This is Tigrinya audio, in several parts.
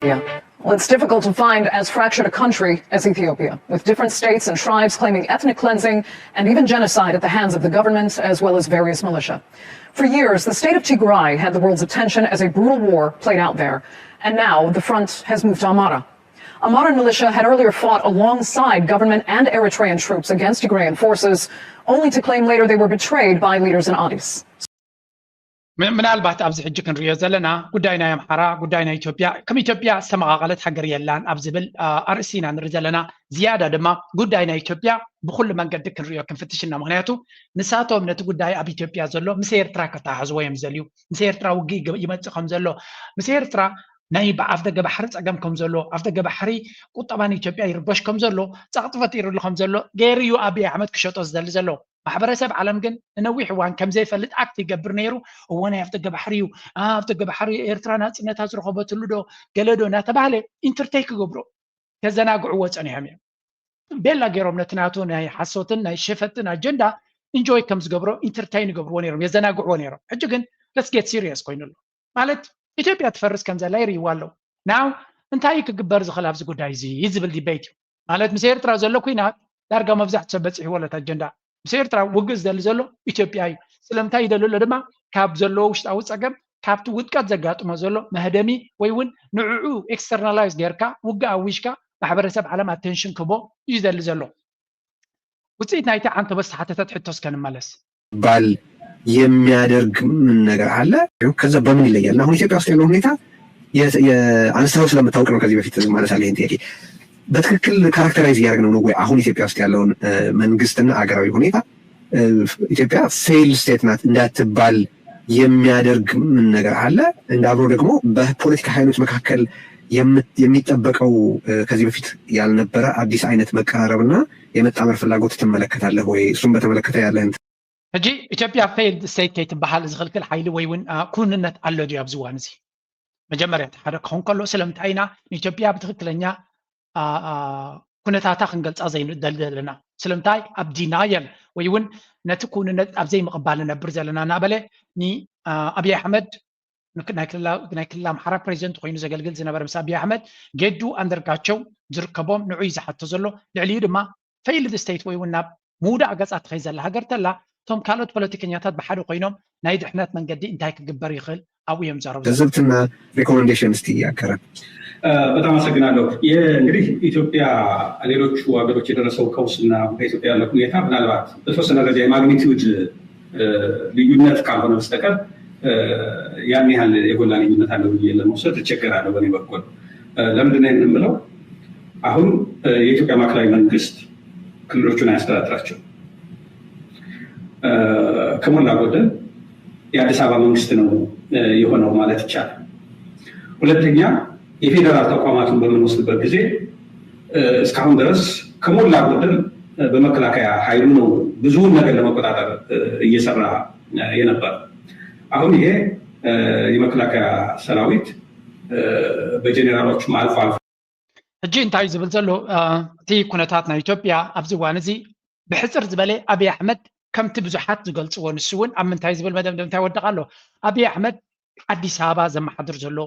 Well, it's difficult to find as fractured a country as Ethiopia, with different states and tribes claiming ethnic cleansing and even genocide at the hands of the government as well as various militia. For years, the state of Tigray had the world's attention as a brutal war played out there, and now the front has moved to Amara. Amaran militia had earlier fought alongside government and Eritrean troops against Tigrayan forces, only to claim later they were betrayed by leaders in Addis. ምናልባት ኣብዚ ሕጂ ክንሪኦ ዘለና ጉዳይ ናይ ኣምሓራ፣ ጉዳይ ናይ ኢትዮጵያ፣ ከም ኢትዮጵያ ዝተመቓቐለት ሃገር የላን ኣብ ዝብል ኣርእስቲ ኢና ንርኢ ዘለና። ዝያዳ ድማ ጉዳይ ናይ ኢትዮጵያ ብኩሉ መንገዲ ክንሪኦ ክንፍትሽ ኢና። ምክንያቱ ንሳቶም ነቲ ጉዳይ ኣብ ኢትዮጵያ ዘሎ ምስ ኤርትራ ከተሓሕዝዎ እዮም ዝደልዩ። ምስ ኤርትራ ውግእ ይመፅእ ከም ዘሎ፣ ምስ ኤርትራ ናይ ኣፍደገ ባሕሪ ፀገም ከም ዘሎ፣ ኣፍደገ ባሕሪ ቁጠባ ንኢትዮጵያ ይርበሽ ከም ዘሎ፣ ፀቕጢ ፈጢሩሉ ከም ዘሎ ገይሩ እዩ ኣብይ ኣሕመድ ክሸጦ ዝደሊ ዘሎ። ማሕበረሰብ ዓለም ግን ንነዊሕ እዋን ከም ዘይፈልጥ ኣክት ይገብር ነይሩ። እዎ ናይ ኣፍደገ ባሕሪ እዩ፣ ኣፍደገ ባሕሪ ኤርትራ ናፅነታ ዝረኸበትሉ ዶ ገለ ዶ እናተባህለ ኢንተርቴይ ክገብሮ ከዘናግዕዎ ፀኒሖም እዮም። ቤላ ገይሮም ነቲ ናቱ ናይ ሓሶትን ናይ ሸፈጥን ኣጀንዳ ኢንጆይ ከም ዝገብሮ ኢንተርቴይን ይገብርዎ ነይሮም፣ የዘናግዕዎ ነይሮም። ሕጂ ግን let's get serious ኮይኑ ኣሎ። ማለት ኢትዮጵያ ትፈርስ ከም ዘላ ይርእይዋ ኣለዉ። ናው እንታይ ክግበር ዝኽእል ኣብዚ ጉዳይ እዚ ዝብል ዲቤት እዩ። ማለት ምስ ኤርትራ ዘሎ ኩናት ዳርጋ መብዛሕትኡ ሰብ በፂሕዎ ኣሎ እቲ ኣጀንዳ። ምስ ኤርትራ ውግእ ዝደሊ ዘሎ ኢትዮጵያ እዩ። ስለምንታይ ይደሊ ኣሎ ድማ ካብ ዘለዎ ውሽጣዊ ፀገም ካብቲ ውድቀት ዘጋጥሞ ዘሎ መህደሚ ወይ እውን ንዕዑ ኤክስተርናላይዝ ጌርካ ውግእ ኣዊጅካ ማሕበረሰብ ዓለም ኣቴንሽን ክቦ እዩ ዝደሊ ዘሎ። ውፅኢት ናይቲ ዓንተቦ ዝተሓተተት ሕቶ እስከ ንመለስ። ባል የሚያደርግ ምን ነገር አለ? ከዛ በምን ይለያል? እና አሁን ኢትዮጵያ ውስጥ ያለው ሁኔታ አንስተው ስለምታውቅ ነው። ከዚህ በፊት ማለት አለ ጥያቄ በትክክል ካራክተራይዝ እያደረግነው ነው ወይ አሁን ኢትዮጵያ ውስጥ ያለውን መንግስትና አገራዊ ሁኔታ? ኢትዮጵያ ፌይል ስቴት ናት እንዳትባል የሚያደርግ ምን ነገር አለ? እንደ አብሮ ደግሞ በፖለቲካ ኃይሎች መካከል የሚጠበቀው ከዚህ በፊት ያልነበረ አዲስ አይነት መቀራረብና የመጣመር ፍላጎት ትመለከታለህ ወይ? እሱም በተመለከተ ያለህን። ሕጂ ኢትዮጵያ ፌይልድ ስቴት ከይትበሃል ዝኽልክል ሓይሊ ወይ እውን ኩንነት ኣሎ ድዩ ኣብዚ እዋን እዚ? መጀመርያ እቲ ሓደ ክኸውን ከሎ ስለምንታይ ኢና ንኢትዮጵያ ብትኽክለኛ ኩነታታ ክንገልፃ ዘይንደሊ ዘለና? ስለምንታይ ኣብ ዲናየል ወይ እውን ነቲ ኩንነት ኣብ ዘይምቕባል ንነብር ዘለና እናበለ ንኣብይ ኣሕመድ ናይ ክልል ኣምሓራ ፕሬዚደንት ኮይኑ ዘገልግል ዝነበረ ምስ ኣብይ ኣሕመድ ጌዱ ኣንደርጋቸው ዝርከቦም ንዑ እዩ ዝሓቶ ዘሎ። ልዕሊኡ ድማ ፌይልድ ስቴት ወይ እውን ናብ ምውዳእ ገፃ ትኸይ ዘላ ሃገር ተላ እቶም ካልኦት ፖለቲከኛታት ብሓደ ኮይኖም ናይ ድሕነት መንገዲ እንታይ ክግበር ይኽእል ኣብኡ እዮም ዘረቡ። ለዘብትና ሪኮመንዴሽን እስቲ ያከረ በጣም አመሰግናለሁ። እንግዲህ ኢትዮጵያ ሌሎቹ ሀገሮች የደረሰው ቀውስና በኢትዮጵያ ያለው ሁኔታ ምናልባት በተወሰነ ደረጃ የማግኒቲዩድ ልዩነት ካልሆነ በስተቀር ያን ያህል የጎላ ልዩነት አለው ብዬ ለመውሰድ እቸገራለሁ በእኔ በኩል። ለምንድን ነው የምንለው? አሁን የኢትዮጵያ ማዕከላዊ መንግስት ክልሎቹን አያስተዳድራቸው። ከሞላ ጎደል የአዲስ አበባ መንግስት ነው የሆነው ማለት ይቻላል። ሁለተኛ የፌዴራል ተቋማቱን በምንወስድበት ጊዜ እስካሁን ድረስ ከሞላ ጎደል በመከላከያ ኃይሉ ነው ብዙውን ነገር ለመቆጣጠር እየሰራ የነበረ። አሁን ይሄ የመከላከያ ሰራዊት በጀኔራሎቹም አልፎ አልፎ ሕጂ እንታይ ዝብል ዘሎ እቲ ኩነታት ናይ ኢትዮጵያ ኣብዚ እዋን እዚ ብሕፅር ዝበለ ኣብይ ኣሕመድ ከምቲ ብዙሓት ዝገልፅዎ ንሱ እውን ኣብ ምንታይ ዝብል መደምደምታ ይወድቕ ኣሎ። ኣብይ ኣሕመድ ኣዲስ ኣበባ ዘመሓድር ዘሎ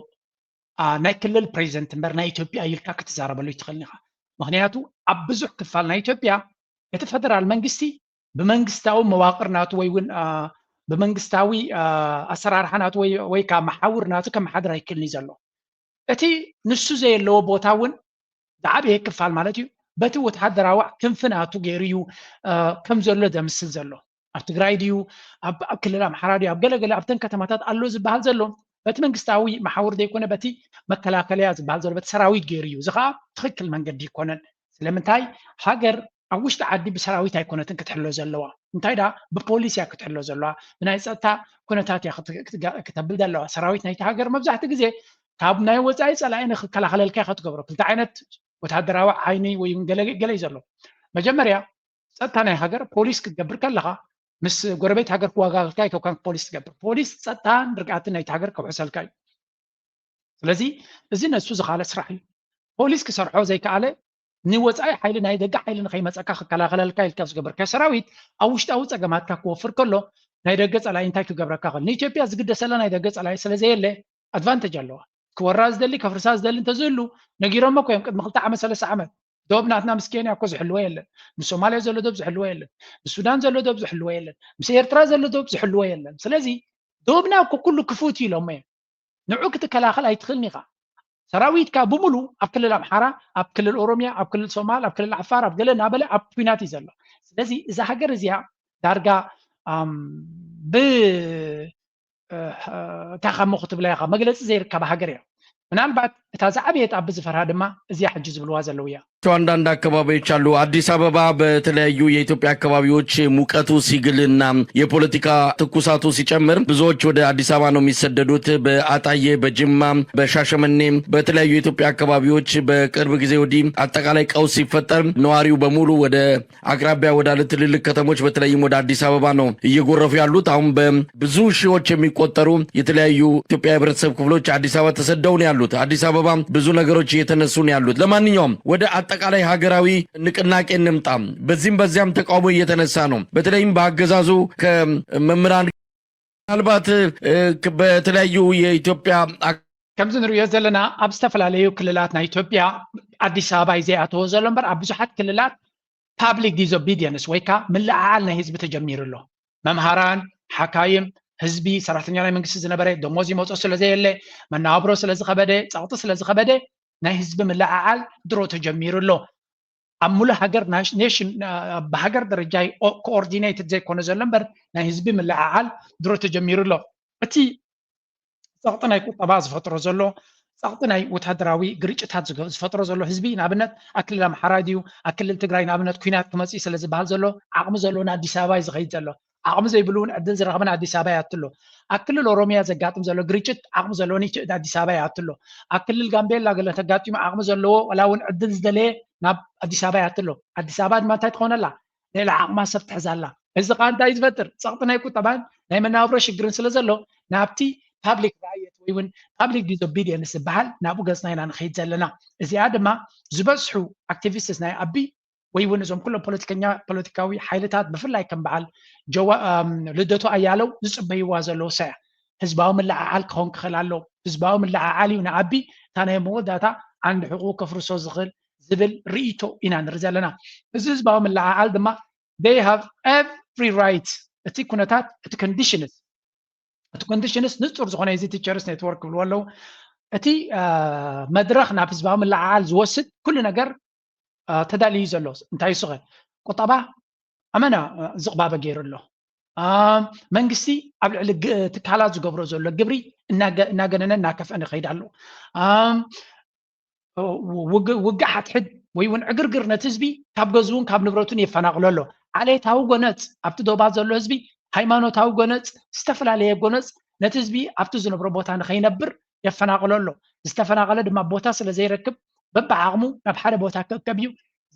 ናይ ክልል ፕሬዚደንት እምበር ናይ ኢትዮጵያ ኢልካ ክትዛረበሉ ይትኽእል ኢኻ። ምክንያቱ ኣብ ብዙሕ ክፋል ናይ ኢትዮጵያ እቲ ፈደራል መንግስቲ ብመንግስታዊ መዋቅር ናቱ ወይ እውን ብመንግስታዊ ኣሰራርሓ ናቱ ወይ ከዓ መሓውር ናቱ ከመሓድር ኣይክእልን እዩ ዘሎ። እቲ ንሱ ዘየለዎ ቦታ እውን ዝዓበየ ክፋል ማለት እዩ በቲ ወተሃደራዊ ክንፊ ናቱ ገይሩ እዩ ከም ዘሎ ዘምስል ዘሎ። ኣብ ትግራይ ድዩ ኣብ ክልል ኣምሓራ ድዩ ኣብ ገለገለ ኣብተን ከተማታት ኣሎ ዝበሃል ዘሎ በቲ መንግስታዊ መሓውር ዘይኮነ በቲ መከላከለያ ዝበሃል ዘሎ በቲ ሰራዊት ገይሩ እዩ። እዚ ከዓ ትኽክል መንገዲ ይኮነን። ስለምንታይ ሃገር ኣብ ውሽጢ ዓዲ ብሰራዊት ኣይኮነትን ክትሕሎ ዘለዋ እንታይ ዳ ብፖሊስ እያ ክትሕሎ ዘለዋ። ብናይ ፀጥታ ኩነታት እያ ክተብል ዘለዋ። ሰራዊት ናይቲ ሃገር መብዛሕቲ ግዜ ካብ ናይ ወፃኢ ፀላኢ ንክከላኸለልካ ክትገብሮ ክልተ ዓይነት ወታደራዊ ዓይኒ ወይ ገለ እዩ ዘሎ። መጀመርያ ፀጥታ ናይ ሃገር ፖሊስ ክትገብር ከለካ ምስ ጎረቤት ሃገር ክዋጋገልካ ኣይኮንካን ፖሊስ ትገብር። ፖሊስ ፀጥታን ርግኣትን ናይቲ ሃገር ከውሕሰልካ እዩ። ስለዚ እዚ ነሱ ዝካለ ስራሕ እዩ። ፖሊስ ክሰርሖ ዘይከኣለ ንወፃኢ ሓይሊ ናይ ደገ ሓይሊ ንከይመፀካ ክከላኸለልካ ኢልካ ዝገበርካዮ ሰራዊት ኣብ ውሽጣዊ ፀገማትካ ክወፍር ከሎ ናይ ደገ ፀላኢ እንታይ ክገብረካ ክእል? ንኢትዮጵያ ዝግደሰላ ናይ ደገ ፀላኢ ስለዘየለ ኣድቫንቴጅ ኣለዋ። ክወራ ዝደሊ ከፍርሳ ዝደሊ እንተዝህሉ ነጊሮሞ እኮ እዮም ቅድሚ ክልተ ዓመት ሰለስተ ዓመት። ዶብ ናትና ምስ ኬንያ እኮ ዝሕልዎ የለን። ምስ ሶማልያ ዘሎ ዶብ ዝሕልዎ የለን። ምስ ሱዳን ዘሎ ዶብ ዝሕልዎ የለን። ምስ ኤርትራ ዘሎ ዶብ ዝሕልዎ የለን። ስለዚ ዶብና እኮ ኩሉ ክፉት እዩ ኢሎሞ እዮም። ንዑ ክትከላኸል ኣይትኽእልን ኢኻ። ሰራዊትካ ብምሉ ኣብ ክልል ኣምሓራ፣ ኣብ ክልል ኦሮሚያ፣ ኣብ ክልል ሶማል፣ ኣብ ክልል ዓፋር፣ ኣብ ገለ እናበለ ኣብ ኩናት እዩ ዘሎ። ስለዚ እዛ ሃገር እዚኣ ዳርጋ ብ እታ ካብ ክትብላ ኢኻ መግለፂ ዘይርከባ ሃገር እያ። ምናልባት እታ ዝዓበየት ኣብ ዝፈርሃ ድማ እዚኣ ሕጂ ዝብልዋ ዘለዉ እያ። አንዳንድ አካባቢዎች አሉ። አዲስ አበባ በተለያዩ የኢትዮጵያ አካባቢዎች ሙቀቱ ሲግልና የፖለቲካ ትኩሳቱ ሲጨምር ብዙዎች ወደ አዲስ አበባ ነው የሚሰደዱት። በአጣዬ፣ በጅማ፣ በሻሸመኔ፣ በተለያዩ የኢትዮጵያ አካባቢዎች በቅርብ ጊዜ ወዲህ አጠቃላይ ቀውስ ሲፈጠር ነዋሪው በሙሉ ወደ አቅራቢያ ወዳሉ ትልልቅ ከተሞች በተለይም ወደ አዲስ አበባ ነው እየጎረፉ ያሉት። አሁን በብዙ ሺዎች የሚቆጠሩ የተለያዩ ኢትዮጵያ የህብረተሰብ ክፍሎች አዲስ አበባ ተሰደው ነው ያሉት። አዲስ አበባ ብዙ ነገሮች እየተነሱ ነው ያሉት። ለማንኛውም ወደ አጠቃላይ ሀገራዊ ንቅናቄ እንምጣ። በዚህም በዚያም ተቃውሞ እየተነሳ ነው። በተለይም በአገዛዙ ከመምህራን ምናልባት በተለያዩ የኢትዮጵያ ከምዚ ንሪኦ ዘለና ኣብ ዝተፈላለዩ ክልላት ናይ ኢትዮጵያ ኣዲስ ኣበባ እዩ ዘይኣተዎ ዘሎ እምበር ኣብ ብዙሓት ክልላት public disobedience ወይ ከዓ ምልዓዓል ናይ ህዝቢ ተጀሚሩ ኣሎ። መምሃራን፣ ሓካይም፣ ህዝቢ ሰራሕተኛ ናይ መንግስቲ ዝነበረ ደሞዝ ይመፆ ስለዘየለ መናብሮ ስለዝኸበደ ፀቕጢ ስለዝኸበደ ናይ ህዝቢ ምልዓዓል ድሮ ተጀሚሩ ኣሎ። ኣብ ሙሉእ ሃገር nation ብሃገር ደረጃ coordinated ዘይኮነ ዘሎ እምበር ናይ ህዝቢ ምልዓዓል ድሮ ተጀሚሩ ኣሎ። እቲ ፀቕጢ ናይ ቁጠባ ዝፈጥሮ ዘሎ ፀቕጢ ናይ ወታደራዊ ግርጭታት ዝፈጥሮ ዘሎ ህዝቢ ንኣብነት ኣብ ክልል ኣምሓራ ድዩ ኣብ ክልል ትግራይ ንኣብነት ኩናት ክመፅእ ስለ ዝበሃል ዘሎ ዓቕሚ ዘለዎ ንኣዲስ ኣበባ እዩ ዝኸይድ ዘሎ። ዓቕሚ ዘይብሉ እውን ዕድል ዝረኸበ ንኣዲስ ኣበባ ይኣቱ ኣሎ። ኣብ ክልል ኦሮሚያ ዘጋጥም ዘሎ ግርጭት ዓቕሚ ዘለዎ ንኣዲስ ኣበባ ይኣቱ ኣሎ። ኣብ ክልል ጋምቤላ ገለ ተጋጢሙ ዓቕሚ ዘለዎ ዋላ እውን ዕድል ዝደለየ ናብ ኣዲስ ኣበባ ይኣቱ ኣሎ። ኣዲስ ኣበባ ድማ እንታይ ትኾነላ? ልዕሊ ዓቕማ ሰብ ትሕዝ ኣላ። እዚ ከዓ እንታይ ዝፈጥር? ፀቕጢ ናይ ቁጠባን ናይ መነባብሮ ሽግርን ስለ ዘሎ ናብቲ public riot ወይ እውን public disobedience ዝበሃል ናብኡ ገፅና ኢና ንኸይድ ዘለና። እዚኣ ድማ ዝበዝሑ activists ናይ ኣቢ ወይ እውን እዞም ኩሎም ፖለቲከኛ ፖለቲካዊ ሓይልታት ብፍላይ ከም በዓል ልደቱ ኣያለው ዝፅበይዋ ዘለዉ ሰያ ህዝባዊ ምልዓዓል ክኸውን ክኽእል ኣለዎ። ህዝባዊ ምልዓዓል እዩ ንኣቢ እታ ናይ መወዳእታ ዓንዲ ሕቑ ከፍርሶ ዝኽእል ዝብል ርእይቶ ኢና ንርኢ ዘለና። እዚ ህዝባዊ ምልዓዓል ድማ they have every right እቲ ኩነታት እቲ conditions እቲ conditions ንፁር ዝኾነ እዚ teachers network ክብልዎ ኣለዉ። እቲ መድረኽ ናብ ህዝባዊ ምልዓዓል ዝወስድ ኩሉ ነገር ተዳልዩ ዘሎ እንታይ ይስኸ ቁጠባ ኣመና ዝቕባበ ገይሩ ኣሎ። መንግስቲ ኣብ ልዕሊ ትካላት ዝገብሮ ዘሎ ግብሪ እናገነነ እናከፍአ ንኸይድ ኣሎ። ውግእ ሓድሕድ ወይ እውን ዕግርግር ነቲ ህዝቢ ካብ ገዝኡን ካብ ንብረቱን የፈናቕሎ ኣሎ። ዓሌታዊ ጎነፅ ኣብቲ ዶባት ዘሎ ህዝቢ ሃይማኖታዊ ጎነፅ ዝተፈላለየ ጎነፅ ነቲ ህዝቢ ኣብቲ ዝነብሮ ቦታ ንኸይነብር የፈናቕሎ ኣሎ። ዝተፈናቐለ ድማ ቦታ ስለ ዘይረክብ በብዓቕሙ ናብ ሓደ ቦታ ክእከብ እዩ።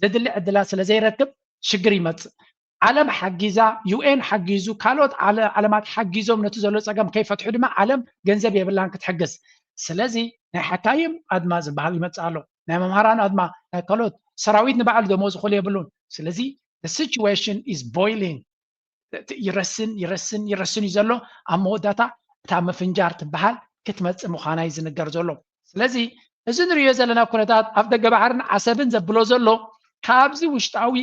ዘድሊ ዕድላት ስለ ዘይረክብ ሽግር ይመፅእ። ዓለም ሓጊዛ፣ ዩ ኤን ሓጊዙ፣ ካልኦት ዓለማት ሓጊዞም ነቲ ዘሎ ፀገም ከይፈትሑ ድማ ዓለም ገንዘብ የብላን ክትሕግዝ። ስለዚ ናይ ሓካይም ኣድማ ዝበሃል ይመፅእ ኣሎ። ናይ መምሃራን ኣድማ፣ ናይ ካልኦት ሰራዊት ንባዕሉ ደሞዝ ዝኽእሉ የብሉን። ስለዚ situation is boiling ይረስን ይረስን ይረስን እዩ ዘሎ። ኣብ መወዳእታ እታ ምፍንጃር ትበሃል ክትመፅእ ምዃና እዩ ዝንገር ዘሎ። ስለዚ እዚ ንሪኦ ዘለና ኩነታት ኣፍደገ ባሕርን ዓሰብን ዘብሎ ዘሎ ካብዚ ውሽጣዊ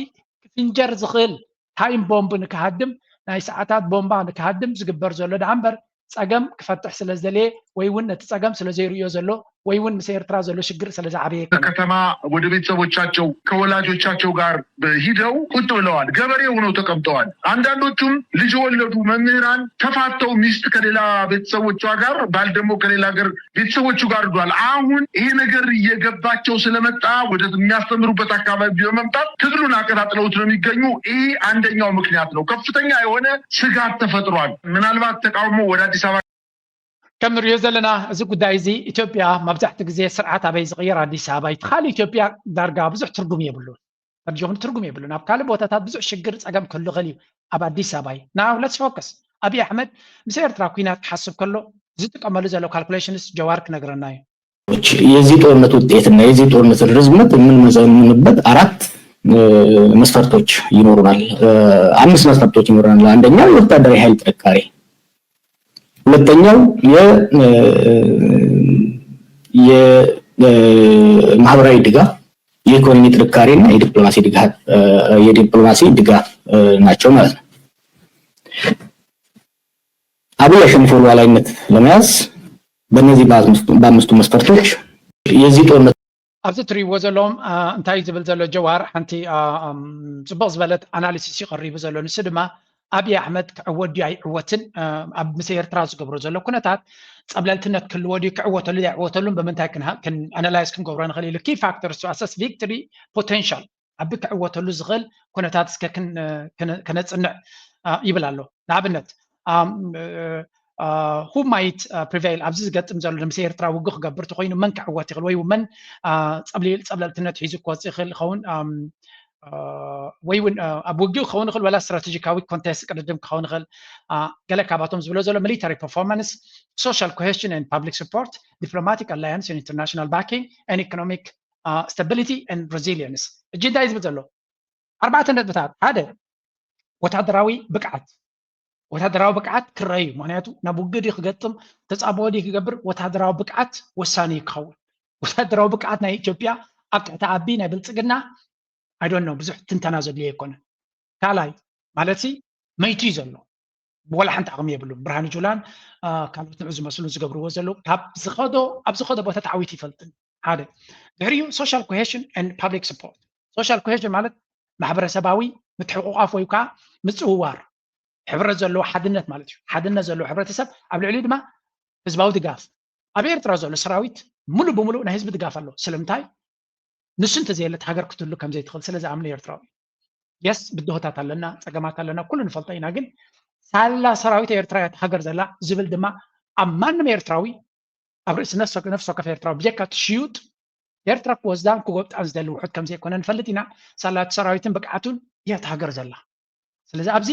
ክፍንጀር ዝኽእል ታይም ቦምብ ንክሃድም ናይ ሰዓታት ቦምባ ንክሃድም ዝግበር ዘሎ ደኣ እምበር ፀገም ክፈትሕ ስለ ዝደለየ ወይ እውን ነቲ ፀገም ስለ ዘይርእዮ ዘሎ ወይ እውን ምስ ኤርትራ ዘሎ ሽግር ስለ ዝዓበየ ኣይኮነን። ከተማ ወደ ቤተሰቦቻቸው ከወላጆቻቸው ጋር ሂደው ቁጭ ብለዋል። ገበሬ ሆነው ተቀምጠዋል። አንዳንዶቹም ልጅ የወለዱ መምህራን ተፋተው ሚስት ከሌላ ቤተሰቦቿ ጋር ባል ደግሞ ከሌላ ሀገር ቤተሰቦቹ ጋር ሄዷል። አሁን ይሄ ነገር እየገባቸው ስለመጣ ወደ የሚያስተምሩበት አካባቢ በመምጣት ትግሉን አቀጣጥለውት ነው የሚገኙ። ይሄ አንደኛው ምክንያት ነው። ከፍተኛ የሆነ ስጋት ተፈጥሯል። ምናልባት ተቃውሞ ወደ አዲስ አበባ ከም ንሪኦ ዘለና እዚ ጉዳይ እዚ ኢትዮጵያ መብዛሕትኡ ግዜ ስርዓት ኣበይ ዝቕየር ኣዲስ ኣበባ እዩ። እቲ ካልእ ኢትዮጵያ ዳርጋ ብዙሕ ትርጉም የብሉን። ኣጆኹም ትርጉም የብሉን። ኣብ ካልእ ቦታታት ብዙሕ ሽግር ፀገም ክህሉ ይኽእል እዩ። ኣብ ኣዲስ ኣበባ እዩ። Now let's focus። ኣብይ ኣሕመድ ምስ ኤርትራ ኲናት ክሓስብ ከሎ ዝጥቀመሉ ዘሎ calculations ጀዋር ክነግረና እዩ። የዚህ ጦርነት ውጤትና የዚህ ጦርነት ርዝመት የምንመዘምንበት አራት መስፈርቶች ይኖሩናል። አምስት መስፈርቶች ይኖሩናል። አንደኛው የወታደራዊ ኃይል ጥንካሬ፣ ሁለተኛው የሰው የማህበራዊ ድጋፍ፣ የኢኮኖሚ ጥንካሬና የዲፕሎማሲ ድጋፍ ናቸው ማለት ነው። አብይ አሸንፎ ሉዓላዊነት ለመያዝ በእነዚህ በአምስቱ መስፈርቶች የዚህ ጦርነት ኣብዚ ትሪእዎ ዘለዎም እንታይ ዝብል ዘሎ ጀዋር ሓንቲ ፅቡቅ ዝበለት ኣናሊሲስ ይቀሪቡ ዘሎ። ንሱ ድማ ኣብይ ኣሕመድ ክዕወት ድዩ ኣይዕወትን ኣብ ምስ ኤርትራ ዝገብሮ ዘሎ ኩነታት ፀብለልትነት ክህልዎ ድዩ ክዕወተሉ ኣይዕወተሉን ብምንታይ ኣናላይዝ ክንገብሮ ንኽእል ኢሉ ኪ ፋክተርስ ቱ ኣሰስ ቪክቶሪ ፖቴንሻል ኣቢ ክዕወተሉ ዝኽእል ኩነታት እስከ ከነፅንዕ ይብል ኣሎ። ንኣብነት who might prevail ኣብዚ ዝገጥም ዘሎ ምስ ኤርትራ ውግእ ክገብር ተኮይኑ መን ክዕወት ይኽእል ወይ መን ፀብለልትነት ሒዙ ክወፅእ ይኽእል ይኸውን ወይ እውን ኣብ ውግእ ክኸውን ይኽእል ወላ ስትራቴጂካዊ ኮንቴስት ቅድድም ክኸውን ይኽእል። ገለ ካባቶም ዝብሎ ዘሎ ሚሊታሪ ፐርፎርማንስ፣ social cohesion and public support፣ diplomatic alliance and international backing and economic stability and resilience። እጂ እንታይ ዝብል ዘሎ ኣርባዕተ ነጥብታት፣ ሓደ ወታደራዊ ብቅዓት፣ ወታደራዊ ብቅዓት ክረአ እዩ። ምክንያቱ ናብ ውግእ ድዩ ክገጥም ተፃብኦ ድዩ ክገብር ወታደራዊ ብቅዓት ወሳኒ እዩ ክኸውን። ወታደራዊ ብቅዓት ናይ ኢትዮጵያ ኣብ ትሕቲ ኣቢ ናይ ብልፅግና I don't know ብዙሕ ትንተና ዘድልዮ ኣይኮነን። ካልኣይ ማለት ሲ መይቱ እዩ ዘሎ ወላ ሓንቲ ዓቕሚ የብሉን። ብርሃኑ ጁላን ካልኦት ንዑ ዝመስሉ ዝገብርዎ ዘለዉ ካብ ዝኸዶ ኣብ ዝኸዶ ቦታ ተዓዊቱ ይፈልጥን ሓደ ድሕሪኡ social cohesion and public support። Social cohesion ማለት ማሕበረሰባዊ ምትሕቑቋፍ ወይ ከዓ ምፅውዋር ሕብረት ዘለዎ ሓድነት ማለት እዩ። ሓድነት ዘለዎ ሕብረተሰብ ኣብ ልዕሊኡ ድማ ህዝባዊ ድጋፍ። ኣብ ኤርትራ ዘሎ ሰራዊት ሙሉ ብሙሉ ናይ ህዝቢ ድጋፍ ኣሎ። ስለምንታይ ንሱ እንተዘየለት ሃገር ክትህሉ ከምዘይትኽእል ስለ ዝኣምን ኤርትራዊ። የስ ብድሆታት ኣለና፣ ፀገማት ኣለና፣ ኩሉ ንፈልጦ ኢና። ግን ሳላ ሰራዊት ኤርትራ እያ ሃገር ዘላ ዝብል ድማ ኣብ ማንም ኤርትራዊ ኣብ ርእሲ ነፍሲ ወከፍ ኤርትራዊ ብጀካ ትሽዩጥ ኤርትራ ክወስዳን ክጎብጣን ዝደሊ ውሑድ ከምዘይኮነ ንፈልጥ ኢና። ሳላ እቲ ሰራዊትን ብቅዓቱን እያ እታ ሃገር ዘላ። ስለዚ ኣብዚ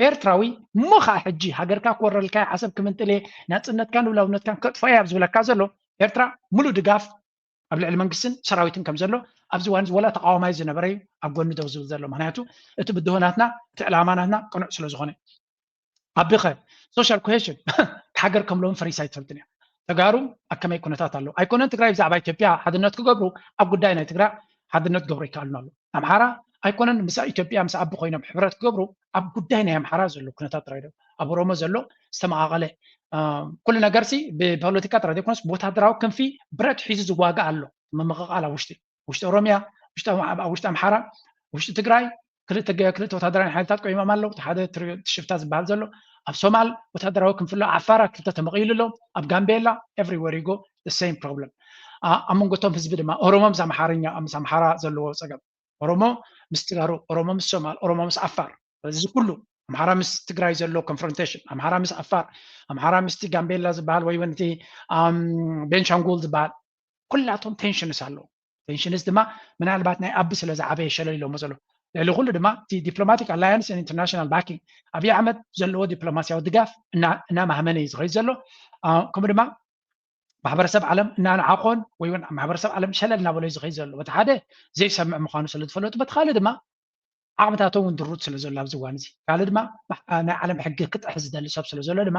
ኤርትራዊ እሞ ከዓ ሕጂ ሃገርካ ክወረልካ ዓሰብ ክምንጥል እየ ናፅነትካን ልውላውነትካን ከጥፎ እየ ኣብ ዝብለካ ዘሎ ኤርትራ ሙሉእ ድጋፍ ኣብ ልዕሊ መንግስትን ሰራዊትን ከም ዘሎ ኣብዚ ዋን ወላ ተቃዋማይ ዝነበረ እዩ ኣብ ጎኒ ደው ዝብል ዘሎ። ምክንያቱ እቲ ብድሆ ናትና እቲ ዕላማ ናትና ቅኑዕ ስለ ዝኾነ። ኣቢኸ social cohesion ሃገር ከም ሎም ፈሪሳ ኣይትፈልጥን እያ። ተጋሩ ኣብ ከመይ ኩነታት ኣለዉ ኣይኮነን ትግራይ ብዛዕባ ኢትዮጵያ ሓድነት ክገብሩ ኣብ ጉዳይ ናይ ትግራይ ሓድነት ክገብሩ ይከኣሉን ኣለዉ። ኣምሓራ ኣይኮነን ምስ ኢትዮጵያ ምስ ኣቢ ኮይኖም ሕብረት ክገብሩ ኣብ ጉዳይ ናይ ኣምሓራ ዘሎ ኩነታት ጥራይ ዶ ኣብ ኦሮሞ ዘሎ ዝተመቓቐለ ኩሉ ነገር ሲ ብፖለቲካ ጥራይ ዘይኮነስ ብወታደራዊ ክንፊ ብረት ሒዙ ዝዋጋእ ኣሎ። ምምቕቓል ኣብ ውሽጢ ውሽጢ ኦሮሚያ ውሽጢ ኣምሓራ ውሽጢ ትግራይ ክልተ ወታደራዊ ሓይልታት ቆይሞም ኣለዉ። ሓደ ሽፍታ ዝበሃል ዘሎ ኣብ ሶማል ወታደራዊ ክንፍሎ ዓፋራ ክልተ ተመቒሉ ኣሎ። ኣብ ጋምቤላ everywhere you go the same problem። ኣብ መንጎቶም ህዝቢ ድማ ኦሮሞ ምስ ኣምሓርኛ ምስ ኣምሓራ ዘለዎ ፀገም ኦሮሞ ምስ ትጋሩ ኦሮሞ ምስ ሶማል ኦሮሞ ምስ ዓፋር እዚ ኩሉ ኣምሓራ ምስ ትግራይ ዘሎ confrontation ኣምሓራ ምስ ዓፋር ኣምሓራ ምስቲ ጋምቤላ ዝበሃል ወይ እውን እቲ ቤንሻንጉል ዝበሃል ኩላቶም ቴንሽንስ ኣለዉ። ቴንሽንስ ድማ ምናልባት ናይ ኣቢ ስለ ዝዓበየ ሸለል ኢሎሞ ዘሎ ልዕሊ ኩሉ ድማ እቲ diplomatic alliance international backing ኣብይ ኣሕመድ ዘለዎ ዲፕሎማሲያዊ ድጋፍ እናማህመነ እዩ ዝኸይድ ዘሎ። ከምኡ ድማ ማሕበረሰብ ዓለም እናንዓቆን ወይ እውን ማሕበረሰብ ዓለም ሸለል እናበሎ እዩ ዝኸይድ ዘሎ። በቲ ሓደ ዘይሰምዕ ምዃኑ ስለ ዝፈለጡ በቲ ካልእ ድማ ዓቕምታቶም እውን ድሩት ስለ ዘሎ ኣብዚ እዋን እዚ ካልእ ድማ ናይ ዓለም ሕጊ ክጥሕስ ዝደሊ ሰብ ስለ ዘሎ ድማ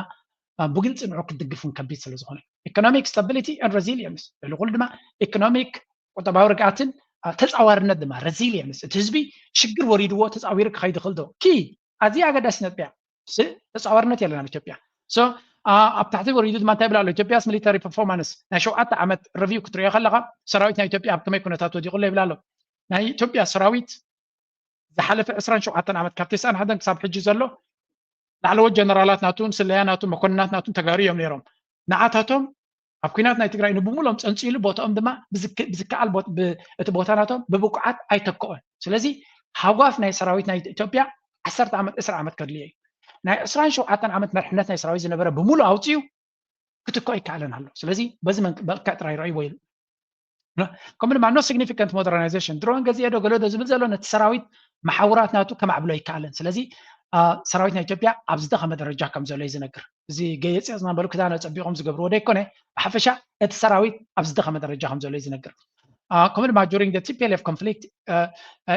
ብግልፂ ንዑ ክትድግፍ እውን ከቢድ ስለ ዝኾነ economic stability and resilience ልዕሊ ኩሉ ድማ ኢኮኖሚክ ቁጠባዊ ርግኣትን ተፃዋርነት ድማ resilience እቲ ህዝቢ ሽግር ወሪድዎ ተፃዊሩ ክኸይድ ይኽእል ዶ ኪ ኣዝያ ኣገዳሲ ነጥቢ እያ። ተፃዋርነት የለን ኣብ ኢትዮጵያ። ኣብ ታሕቲ ወሪዱ ድማ እንታይ ይብል ኣሎ ኢትዮጵያስ ሚሊታሪ ፐርፎርማንስ ናይ ሸውዓተ ዓመት ሪቪው ክትሪኦ ከለካ ሰራዊት ናይ ኢትዮጵያ ኣብ ከመይ ኩነታት ወዲቁ ኣሎ ይብል ኣሎ። ናይ ኢትዮጵያ ሰራዊት ዝሓለፈ ዕስራን ሸውዓተን ዓመት ካብ ተስዓን ሓደን ክሳብ ሕጂ ዘሎ ላዕለዎት ጀነራላት ናቱን ስለያ ናቱን መኮንናት ናቱን ተጋሩ እዮም ነይሮም። ንዓታቶም ኣብ ኩናት ናይ ትግራይ ንብሙሎም ፀንፂሉ ቦታኦም ድማ ብዝከኣል እቲ ቦታ ናቶም ብብቁዓት ኣይተክኦን። ስለዚ ሃጓፍ ናይ ሰራዊት ናይ ኢትዮጵያ ዓሰርተ ዓመት ዕስራ ዓመት ከድልዮ እዩ። ናይ ዕስራን ሸውዓተን ዓመት መርሕነት ናይ ሰራዊት ዝነበረ ብሙሉ ኣውፅኡ ክትኮ ይከኣለን ኣሎ። ስለዚ በዚ መልክዕ ጥራይ ረእይዎ ኢሉ ከምኡ ድማ no significant modernization ድሮን ገዚኤ ዶ ገለ ዶ ዝብል ዘሎ ነቲ ሰራዊት መሓውራት ናቱ ከማዕብሎ ይከኣለን። ስለዚ ሰራዊት ናይ ኢትዮጵያ ኣብ ዝደኸመ ደረጃ ከም ዘሎ እዩ ዝነግር። እዚ ገየፂ ዝነበሩ ክዳን ኣፀቢቖም ዝገብርዎ ዶ ኣይኮነ ብሓፈሻ እቲ ሰራዊት ኣብ ዝደኸመ ደረጃ ከም ዘሎ እዩ ዝነግር። ከምኡ ድማ during the T P L F conflict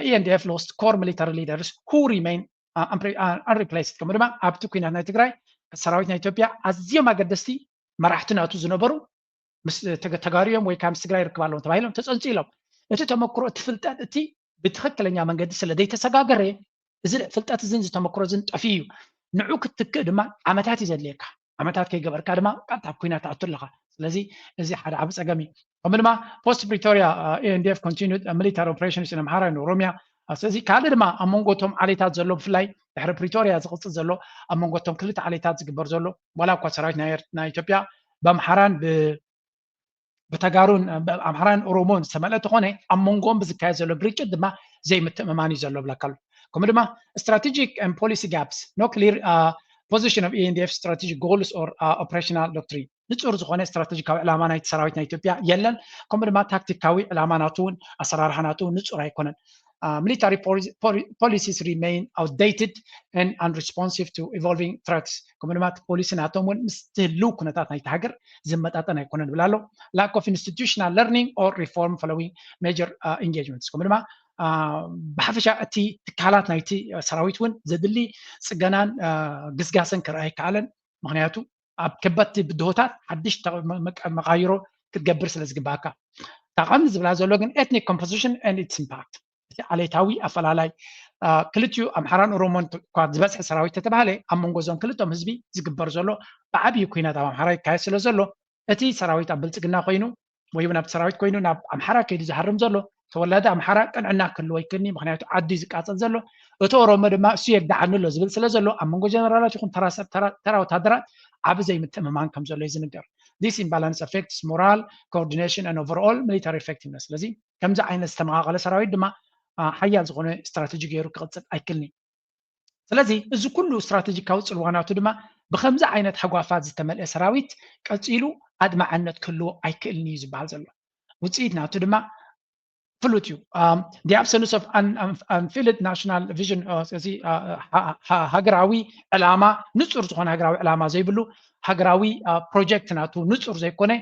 E N D F lost core military leaders who remain unreplaced። ከምኡ ድማ ኣብቲ ኩናት ናይ ትግራይ ሰራዊት ናይ ኢትዮጵያ ኣዝዮም ኣገደስቲ መራሕቲ ናቱ ዝነበሩ ምስ ተጋሩ እዮም ወይ ከዓ ምስ ትግራይ ይርክብ ኣለዎም ተባሂሎም ተፀንፂሎም። እቲ ተመክሮ፣ እቲ ፍልጠት፣ እቲ ብትክክለኛ መንገዲ ስለ ዘይተሰጋገረ፣ እዚ ፍልጠት እዚን ዝተመክሮ እዚን ጠፊኡ እዩ። ንዑ ክትትክእ ድማ ዓመታት እዩ ዘድልየካ። ዓመታት ከይገበርካ ድማ ቀጥታ ኣብ ኩናት ትኣቱ ኣለኻ። ስለዚ እዚ ሓደ ዓብ ፀገም እዩ። ከምኡ ድማ post Pretoria ANDF continued military operations in Amhara and Oromia። ስለዚ ካልእ ድማ ኣብ መንጎ እቶም ዓሌታት ዘሎ፣ ብፍላይ ድሕሪ ፕሪቶርያ ዝቕፅል ዘሎ ኣብ መንጎ እቶም ክልተ ዓሌታት ዝግበር ዘሎ፣ ዋላ እኳ ሰራዊት ናይ ኢትዮጵያ ብኣምሓራን ብተጋሩን ኣምሓራን ኦሮሞን ዝተመልአ ተኾነ፣ ኣብ መንጎኦም ብዝካየድ ዘሎ ግርጭት ድማ ዘይምትእምማን እዩ ዘሎ ብለካ ኣሎ። ከምኡ ድማ strategic and policy gaps, no clear position of ANDF strategic goals or operational doctrine። ንፁር ዝኾነ ስትራቴጂካዊ ዕላማ ናይቲ ሰራዊት ናይ ኢትዮጵያ የለን። ከምኡ ድማ ታክቲካዊ ዕላማ ናቱ እውን ኣሰራርሓ ናቱ እውን ንፁር ኣይኮነን። Military policies remain outdated and unresponsive to evolving threats። ከምኡ ድማ እቲ ፖሊሲ ናቶም እውን ምስ ህልው ኩነታት ናይቲ ሃገር ዝመጣጠን ኣይኮነን ይብል ኣሎ። Lack of institutional learning or reform following major engagements። ከምኡ ድማ ብሓፈሻ እቲ ትካላት ናይቲ ሰራዊት እውን ዘድሊ ፅገናን ግስጋሰን ክረኣ ኣይከኣለን። ምክንያቱ ኣብ ከበድቲ ብድሆታት ሓድሽ መቃይሮ ክትገብር ስለ ዝግባእካ። እታ ቀንዲ ዝብላ ዘሎ ግን ethnic composition and its impact፣ እቲ ዓሌታዊ ኣፈላላይ። ክልቲኡ ኣምሓራን ኦሮሞን እኳ ዝበዝሐ ሰራዊት ተተባሃለ፣ ኣብ መንጎ እዞም ክልቶም ህዝቢ ዝግበር ዘሎ ብዓብዪ ኩናት ኣብ ኣምሓራ ይካየድ ስለ ዘሎ፣ እቲ ሰራዊት ኣብ ብልፅግና ኮይኑ ወይ እውን ኣብቲ ሰራዊት ኮይኑ ናብ ኣምሓራ ከይዱ ዝሃርም ዘሎ ተወላዲ ኣምሓራ ቅንዕና ክህልዎ ይክእልኒ፣ ምክንያቱ ዓዲ ዝቃፀል ዘሎ፣ እቲ ኦሮሞ ድማ እሱ የግድዓኒ ኣሎ ዝብል ስለ ዘሎ፣ ኣብ መንጎ ጀነራላት ይኹን ተራ ሰብ፣ ተራ ወታደራት ዓቢ ዘይምትእምማን ከም ዘሎ እዩ ዝንገር። This imbalance affects morale, coordination and overall military effectiveness። ስለዚ ከምዚ ዓይነት ዝተመቓቐለ ሰራዊት ድማ ሓያል ዝኾነ ስትራቴጂ ገይሩ ክቕፅል ኣይክእልኒ። ስለዚ እዚ ኩሉ ስትራቴጂካዊ ፅልዋ ናቱ ድማ ብከምዚ ዓይነት ሃጓፋት ዝተመልአ ሰራዊት ቀፂሉ ኣድማዕነት ክህልዎ ኣይክእልን እዩ ዝበሃል ዘሎ። ውፅኢት ናቱ ድማ ፍሉጥ እዩ። The absence of unfilled national vision፣ እዚ ሃገራዊ ዕላማ፣ ንፁር ዝኾነ ሃገራዊ ዕላማ ዘይብሉ፣ ሃገራዊ ፕሮጀክት ናቱ ንፁር ዘይኮነ፣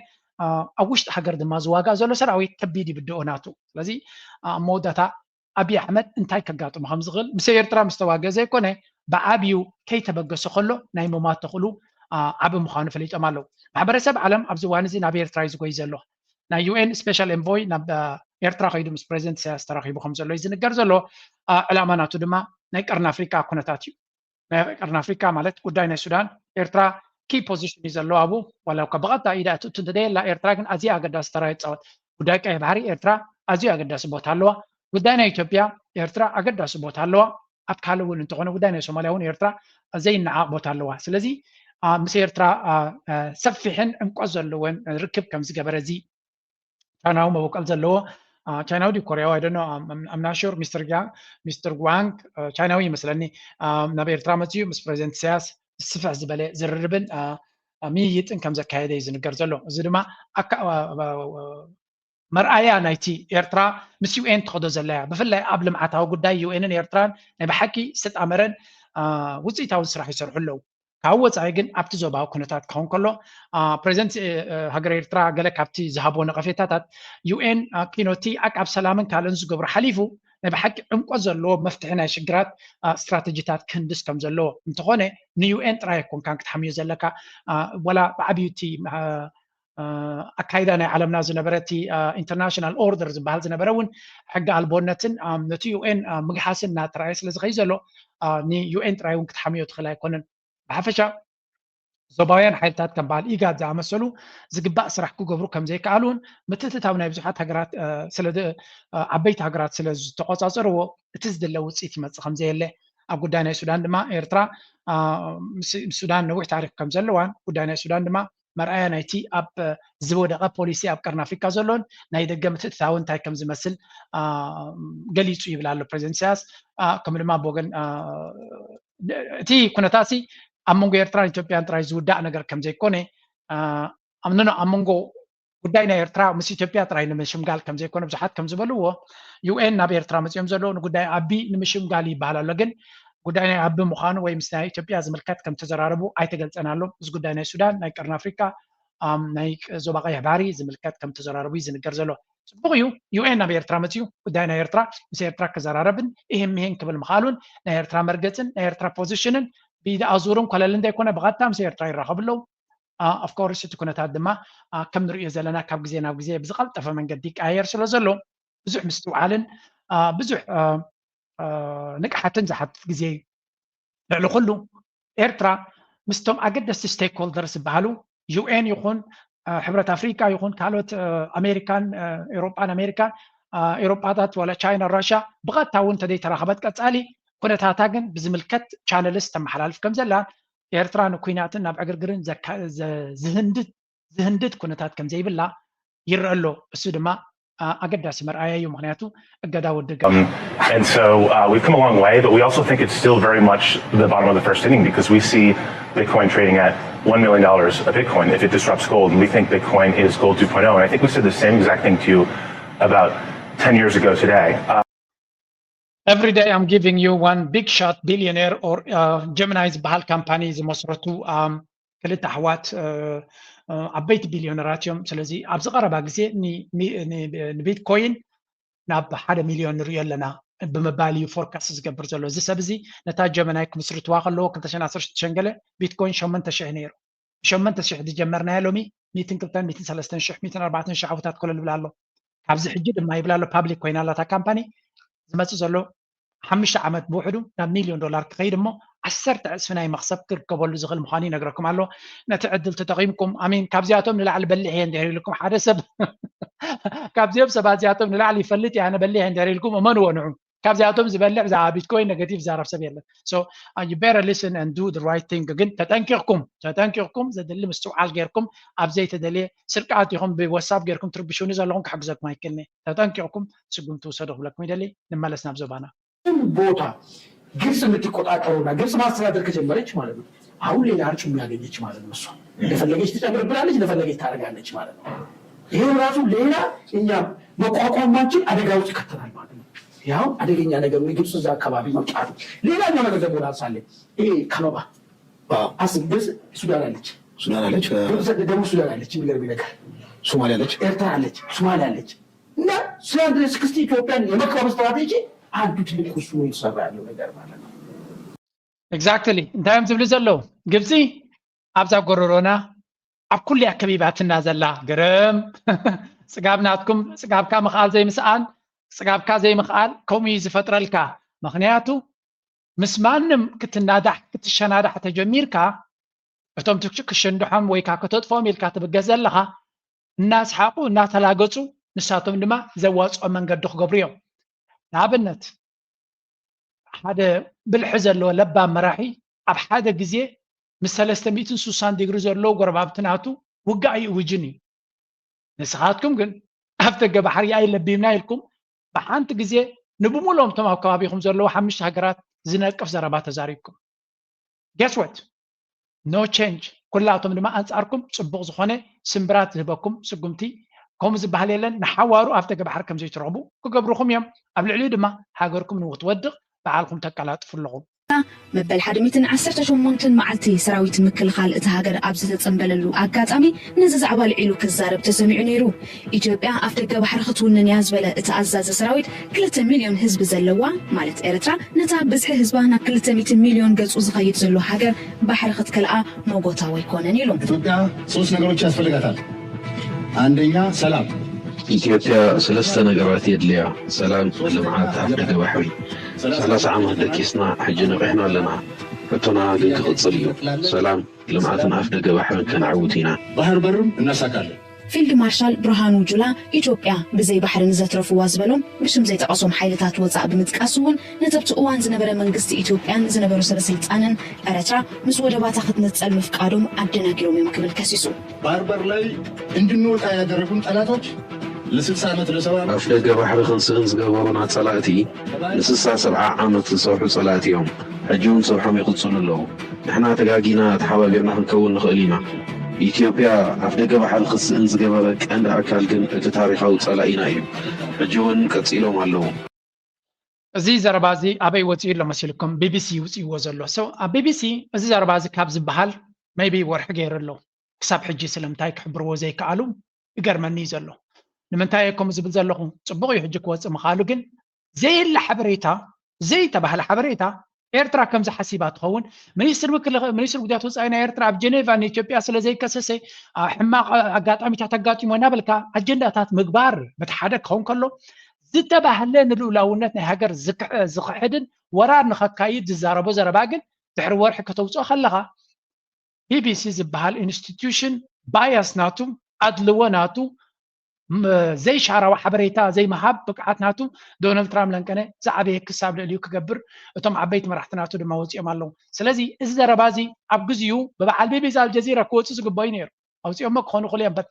ኣብ ውሽጢ ሃገር ድማ ዝዋጋእ ዘሎ ሰራዊት ከቢድ ይብድኦ ናቱ። ስለዚ ኣብ መወዳእታ ኣብይ ኣሕመድ እንታይ ከጋጥሞ ከም ዝኽእል ምስ ኤርትራ ምስ ተዋገ ዘይኮነ ብዓብዩ ከይተበገሰ ከሎ ናይ ምማት ተኽእሉ ዓቢ ምዃኑ ፈሊጦም ኣለዉ። ማሕበረሰብ ዓለም ኣብዚ እዋን እዚ ናብ ኤርትራ እዩ ዝጎይ ዘሎ። ናይ ዩኤን ስፔሻል ኤንቮይ ናብ ኤርትራ ከይዱ ምስ ፕሬዚደንት ኢሳያስ ተራኺቡ ከም ዘሎ እዩ ዝንገር ዘሎ። ዕላማ ናቱ ድማ ናይ ቀርኒ ኣፍሪቃ ኩነታት እዩ። ናይ ቀርኒ ኣፍሪካ ማለት ጉዳይ ናይ ሱዳን፣ ኤርትራ ኪ ፖዚሽን እዩ ዘለዎ ኣብኡ። ዋላ እኳ ብቐጥታ ኢዳ እትእቱ እንተዘየላ፣ ኤርትራ ግን ኣዝዩ ኣገዳሲ ተራ ይፃወት። ጉዳይ ቀይሕ ባሕሪ ኤርትራ ኣዝዩ ኣገዳሲ ቦታ ኣለዋ። ጉዳይ ናይ ኢትዮጵያ ኤርትራ ኣገዳሲ ቦታ ኣለዋ። ኣብ ካልእ እውን እንተኾነ ጉዳይ ናይ ሶማልያ እውን ኤርትራ ዘይነዓቕ ቦታ ኣለዋ። ስለዚ ምስ ኤርትራ ሰፊሕን ዕምቆት ዘለዎን ርክብ ከም ዝገበረ እዚ ቻይናዊ መበቆል ዘለዎ ቻይናዊ ድዩ ኮርያዊ ኣይደኖ ኣምናሹር ሚስተር ሚስተር ዋንግ ቻይናዊ ይመስለኒ፣ ናብ ኤርትራ መፅዩ ምስ ፕሬዚደንት ኢሳያስ ስፍሕ ዝበለ ዝርርብን ምይይጥን ከም ዘካየደ እዩ ዝንገር ዘሎ። እዚ ድማ መርኣያ ናይቲ ኤርትራ ምስ ዩኤን ትኸዶ ዘለያ፣ ብፍላይ ኣብ ልምዓታዊ ጉዳይ ዩኤንን ኤርትራን ናይ ብሓቂ ዝተጣመረን ውፅኢታውን ስራሕ ይሰርሑ ኣለዉ። ካብ ወፃኢ ግን ኣብቲ ዞባዊ ኩነታት ክኸውን ከሎ ፕሬዚደንት ሃገር ኤርትራ ገለ ካብቲ ዝሃብዎ ነቐፌታታት ዩኤን ኪኖቲ ዓቃብ ሰላምን ካልእን ዝገብሮ ሓሊፉ ናይ ብሓቂ ዕምቆት ዘለዎ መፍትሒ ናይ ሽግራት ስትራተጂታት ክህንድስ ከም ዘለዎ እንተኾነ ንዩኤን ጥራይ ኣይኮንካን ክትሓምዮ ዘለካ። ወላ ብዓብዩ እቲ ኣካይዳ ናይ ዓለምና ዝነበረ እቲ ኢንተርናሽናል ኦርደር ዝበሃል ዝነበረ እውን ሕጊ ኣልቦነትን ነቲ ዩኤን ምግሓስን እናተረኣየ ስለ ዝኸይ ዘሎ ንዩኤን ጥራይ እውን ክትሓምዮ ትኽእል ኣይኮነን። ብሓፈሻ ዞባውያን ሓይልታት ከም በዓል ኢጋድ ዝኣመሰሉ ዝግባእ ስራሕ ክገብሩ ከም ዘይከኣሉን ምትእትታው ናይ ብዙሓት ሃገራት ዓበይቲ ሃገራት ስለ ዝተቆፃፀርዎ እቲ ዝድለ ውፅኢት ይመፅእ ከም ዘየለ ኣብ ጉዳይ ናይ ሱዳን ድማ ኤርትራ ሱዳን ነዊሕ ታሪክ ከም ዘለዋን ጉዳይ ናይ ሱዳን ድማ መርኣያ ናይቲ ኣብ ዝወደቐ ፖሊሲ ኣብ ቀርኒ ኣፍሪካ ዘሎን ናይ ደገ ምትእትታው እንታይ ከም ዝመስል ገሊፁ ይብል ኣሎ ፕሬዚደንት ኢሳያስ። ከምኡ ድማ ብወገን እቲ ኩነታት ኣብ መንጎ ኤርትራን ኢትዮጵያን ጥራይ ዝውዳእ ነገር ከም ዘይኮነ ኣምንኖ ኣብ መንጎ ጉዳይ ናይ ኤርትራ ምስ ኢትዮጵያ ጥራይ ንምሽምጋል ከም ዘይኮነ ብዙሓት ከም ዝበልዎ ዩኤን ናብ ኤርትራ መፅኦም ዘለዉ ንጉዳይ ኣቢ ንምሽምጋል ይበሃል ኣሎ። ግን ጉዳይ ናይ ኣቢ ምዃኑ ወይ ምስ ናይ ኢትዮጵያ ዝምልከት ከም ተዘራረቡ ኣይተገልፀን ኣሎ። እዚ ጉዳይ ናይ ሱዳን፣ ናይ ቀርኒ ኣፍሪካ፣ ናይ ዞባ ቀይሕ ባህሪ ዝምልከት ከም ተዘራረቡ እዩ ዝንገር ዘሎ። ፅቡቕ እዩ ዩኤን ናብ ኤርትራ መፅዩ ጉዳይ ናይ ኤርትራ ምስ ኤርትራ ክዘራረብን ይህም ይህን ክብል ምኽኣሉን ናይ ኤርትራ መርገፅን ናይ ኤርትራ ፖዚሽንን ብኢድ ኣዙርን ኮለልን ዘይኮነ ብቐጥታ ምስ ኤርትራ ይራኸቡ ኣለዉ። Of course እቲ ኩነታት ድማ ከም ንሪኦ ዘለና ካብ ግዜ ናብ ግዜ ብዝቐልጠፈ መንገዲ ይቀያየር ስለ ዘሎ ብዙሕ ምስትውዓልን ብዙሕ ንቕሓትን ዝሓትት ግዜ እዩ። ልዕሊ ኩሉ ኤርትራ ምስቶም ኣገደስቲ stakeholders ዝበሃሉ ዩ ኤን ይኹን ሕብረት ኣፍሪካ ይኹን ካልኦት ኣሜሪካን ኤሮጳን ኣሜሪካን ኤሮጳታት ዋላ ቻይና ራሽያ ብቐጥታ እውን እንተዘይተራኸበት ቀጻሊ ኩነታታ ግን ብዝምልከት channels ተመሓላልፍ ከም ዘላ ኤርትራ ንኩናትን ናብ ዕግርግርን ዝህንድድ ኩነታት ከም ዘይብላ ይረአ ኣሎ። እሱ ድማ ኣገዳሲ መርኣያ እዩ። ምክንያቱ እገዳ ውድብ And so uh, we've come a long way, but we also think it's still very much the bottom of the first inning because we see Bitcoin trading at one million dollars a Bitcoin if it disrupts gold. And we think Bitcoin is gold two point oh. And I think we said the same exact thing to you about ten years ago today. Uh, Every day I'm giving you one big shot billionaire or uh, Gemini ዝበሃል ካምፓኒ ዝመስረቱ ክልተ ኣሕዋት ዓበይቲ ቢልዮነራት እዮም። ስለዚ ኣብዚ ቀረባ ግዜ ንቢትኮይን ናብ ሓደ ሚልዮን ንሪኦ ኣለና ብምባል እዩ forecast ዝገብር ዘሎ። እዚ ሰብ እዚ ነታ ጀመናይ ክምስርትዋ ከለዎ ክልተ ሽሕን ዓሰርተ ሽዱሽተን ገለ ቢትኮይን ሸሞንተ ሽሕ ነይሩ። ሸሞንተ ሽሕ ዝጀመርናዮ ሎሚ ሚእትን ክልተን ሚእትን ሰለስተን ሽሕ ሚእትን ኣርባዕተን ሽሕ ዓውታት ኮለል ብላ ኣሎ። ካብዚ ሕጂ ድማ ይብላ ኣሎ ፓብሊክ ኮይና ኣላ እታ ካምፓኒ ዝመፅእ ዘሎ ሓሙሽተ ዓመት ብውሕዱ ናብ ሚልዮን ዶላር ክኸይድ እሞ ዓሰርተ ዕፅፊ ናይ መኽሰብ ክርከበሉ ዝኽእል ምዃኑ ይነግረኩም ኣሎ። ነቲ ዕድል ተጠቒምኩም ኣሚን ካብዚኣቶም ንላዕሊ በሊሕ እየ እንድሕር ኢልኩም ሓደ ሰብ ካብዚኦም ሰባት እዚኣቶም ንላዕሊ ይፈልጥ እየ ኣነ በሊሕ እየ እንድሕር ኢልኩም እመንዎ ንዑ። ካብዚኣቶም ዝበልዕ ብዛዕባ ቢትኮይን negative ዝዛረብ ሰብ የለን። So you better listen and do the right thing። ግን ተጠንቂቕኩም ተጠንቂቕኩም ዘድሊ ምስትውዓል ጌርኩም ኣብ ዘይተደልየ ስርቂ ኣቲኹም ብወሳብ ጌርኩም ትርብሹኒ ዘለኹም ክሕግዘኩም ኣይክእልን እየ። ተጠንቂቕኩም ስጉምቲ ውሰዱ ክብለኩም ይደሊ። ንመለስ ናብ ዞባና። ቦታ ግብፅ የምትቆጣጠረውና ግብፅ ማስተዳደር ከጀመረች ማለት ነው። አሁን ሌላ አርጩሜ አገኘች ማለት ነው። እሷ እንደፈለገች ትጨምርብናለች፣ እንደፈለገች ታደርጋለች ማለት ነው። ይሄ ራሱ ሌላ እኛ መቋቋም ማንችል አደጋ ውስጥ ይከተናል ማለት ነው። ያው አደገኛ ነገር ነው። የግብፅ እዛ አካባቢ መምጣቱ ሌላኛው ነገር ደግሞ ላንሳለን። ይሄ ከበባ አስብ። ግብፅ ሱዳን አለች፣ ሱዳን አለች፣ ግብፅ ደቡብ ሱዳን አለች፣ የሚገርም ነገር ሶማሊያ አለች፣ ኤርትራ አለች፣ ሶማሊያ አለች። እና ስለ ስክስቲ ኢትዮጵያን የመክበብ ስትራቴጂ አንዱ ትልቅ እሱ ነው የተሰራ ያለው ነገር ማለት ነው። Exactly እንታይ እዮም ዝብሉ ዘለዉ? ግብፂ ኣብዛ ጎረሮና ኣብ ኩልያ ከቢባትና ዘላ ግርም ጽጋብ ናትኩም ጽጋብካ ምኽኣል ዘይምስኣል ጽጋብካ ዘይምኽኣል ከምኡ እዩ ዝፈጥረልካ። ምኽንያቱ ምስ ማንም ክትናዳሕ ክትሸናዳሕ ተጀሚርካ እቶም ክሸንድሖም ወይ ከዓ ከተጥፍኦም ኢልካ ትብገስ ዘለኻ እናስሓቑ እናተላገጹ ንሳቶም ድማ ዘዋፅኦም መንገዲ ክገብሩ እዮም። ንኣብነት ሓደ ብልሒ ዘለዎ ለባም መራሒ ኣብ ሓደ ግዜ ምስ ሰለስተ ሚእትን ስሳን ዲግሪ ዘለዉ ጎረባብቲ ናቱ ውግእ ኣይእውጅን እዩ። ንስኻትኩም ግን ኣብ ደገ ባሕሪ ኣይለቢምና ኢልኩም ብሓንቲ ግዜ ንብሙሎም እቶም ኣብ ከባቢኹም ዘለዉ ሓሙሽተ ሃገራት ዝነቅፍ ዘረባ ተዛሪብኩም። Guess what? No change። ኩላቶም ድማ ኣንጻርኩም ጽቡቕ ዝኾነ ስምብራት ዝህበኩም ስጉምቲ ከምኡ ዝበሃል የለን። ንሓዋሩ ኣብ ደገ ባሕሪ ከም ዘይትረኽቡ ክገብርኹም እዮም። ኣብ ልዕሊኡ ድማ ሃገርኩም ንክትወድቕ ባዕልኹም ተቀላጥፉ ኣለኹም። መበል ሓደ ሚእትን ዓሰርተ ሸሞንተን መዓልቲ ሰራዊት ምክልኻል እታ ሃገር ኣብ ዝተጸንበለሉ ኣጋጣሚ ነዚ ዛዕባ ልዒሉ ክዛረብ ተሰሚዑ ነይሩ። ኢትዮጵያ ኣፍ ደገ ባሕሪ ክትውንን እያ ዝበለ እቲ ኣዛዚ ሰራዊት ክልተ ሚልዮን ህዝቢ ዘለዋ ማለት ኤርትራ ነታ ብዝሒ ህዝባ ናብ ክልተ ሚእቲ ሚልዮን ገጹ ዝኸይድ ዘሎ ሃገር ባሕሪ ክትከልኣ መጎታዊ ኣይኮነን ኢሉ። ኢትዮጵያ ሶስት ነገሮች ያስፈልጋታል። አንደኛ ሰላም። ኢትዮጵያ ሰለስተ ነገራት የድልያ፣ ሰላም፣ ልምዓት፣ ኣፍ ደገ ባሕሪ። ሰላሳ ዓመት ደቂስና፣ ሕጂ ነቒሕና ኣለና። ሕቶና ግን ክቕጽል እዩ። ሰላም፣ ልምዓትን ኣፍ ደገ ባሕርን ከነዕውት ኢና። ባህር በርም እናሳካለን። ፊልድ ማርሻል ብርሃኑ ጁላ ኢትዮጵያ ብዘይ ባሕሪ ንዘትረፍዋ ዝበሎም ብሽም ዘይጠቐሶም ሓይልታት ወፃእ ብምጥቃስ እውን ነቲ ኣብቲ እዋን ዝነበረ መንግስቲ ኢትዮጵያን ዝነበሩ ሰበ ስልጣንን ኤረትራ ምስ ወደባታ ክትንፀል ምፍቃዶም ኣደናጊሮም እዮም ክብል ከሲሱ። ባህር በር ላይ እንድንወጣ ያደረጉን ጠላቶች ለስልሳ ዓመት ለሰባ ዓመት ኣፍ ደገ ባሕሪ ክንስእን ዝገበሩና ፀላእቲ ንስሳ ሰብዓ ዓመት ዝፀውሑ ፀላእቲ እዮም። ሕጂ እውን ፀውሖም ይቕፅሉ ኣለዉ። ንሕና ተጋጊና ተሓባቢርና ክንከውን ንኽእል ኢና። ኢትዮጵያ ኣፍ ደገ ባሕሪ ክትስእን ዝገበረ ቀንዲ ኣካል ግን እቲ ታሪኻዊ ጸላኢና እዩ። ሕጂ እውን ቀጺሎም ኣለዉ። እዚ ዘረባ እዚ ኣበይ ወጺኡ ኣሎ መሲልኩም? ቢቢሲ እዩ ውጺእዎ ዘሎ። So ኣብ ቢቢሲ እዚ ዘረባ እዚ ካብ ዝበሃል maybe ወርሒ ገይሩ ኣሎ። ክሳብ ሕጂ ስለምንታይ ክሕብርዎ ዘይከኣሉ ይገርመኒ እዩ ዘሎ። ንምንታይ እየ ከምኡ ዝብል ዘለኹ? ጽቡቕ እዩ ሕጂ ክወጽእ ምኽኣሉ፣ ግን ዘየለ ሓበሬታ ዘይተባህለ ሓበሬታ ኤርትራ ከምዚ ሓሲባ ትኸውን? ሚኒስትር ምክልኻ- ሚኒስትር ጉዳያት ወፃኢ ናይ ኤርትራ ኣብ ጀኔቫ ንኢትዮጵያ ስለ ዘይከሰሰ፣ አ፣ ሕማቕ ኣጋጣሚታት ኣጋጢሞ እናበልካ ኣጀንዳታት ምግባር በቲ ሓደ ክኸውን ከሎ፣ ዝተባህለ ንልኡላውነት ናይ ሃገር ዝክሕ- ዝኽሕድን ወራር ንኸካይድ ዝዛረቦ ዘረባ ግን ድሕሪ ወርሒ ከተውፅኦ ከለኻ፣ ቢቢሲ ዝበሃል ኢንስቲትዩሽን ባያስ ናቱ፣ ኣድልዎ ናቱ፣ ም- ዘይሻራዊ ሓበሬታ ዘይምሃብ ብቅዓት ናቱ፣ ዶናልድ ትራምፕ ለንቀነ ዝዓበየ ክሳብ ልዕሊኡ ክገብር እቶም ዓበይቲ መራሕቲ ናቱ ድማ ወፂኦም ኣለዉ። ስለዚ እዚ ዘረባ እዚ ኣብ ግዚኡ ብበዓል ቢቢሲ ኣልጀዚራ ክወፅእ ዝግበዩ ነይሩ። ኣውፂኦሞ ክኾኑ ክእሉ እዮም። But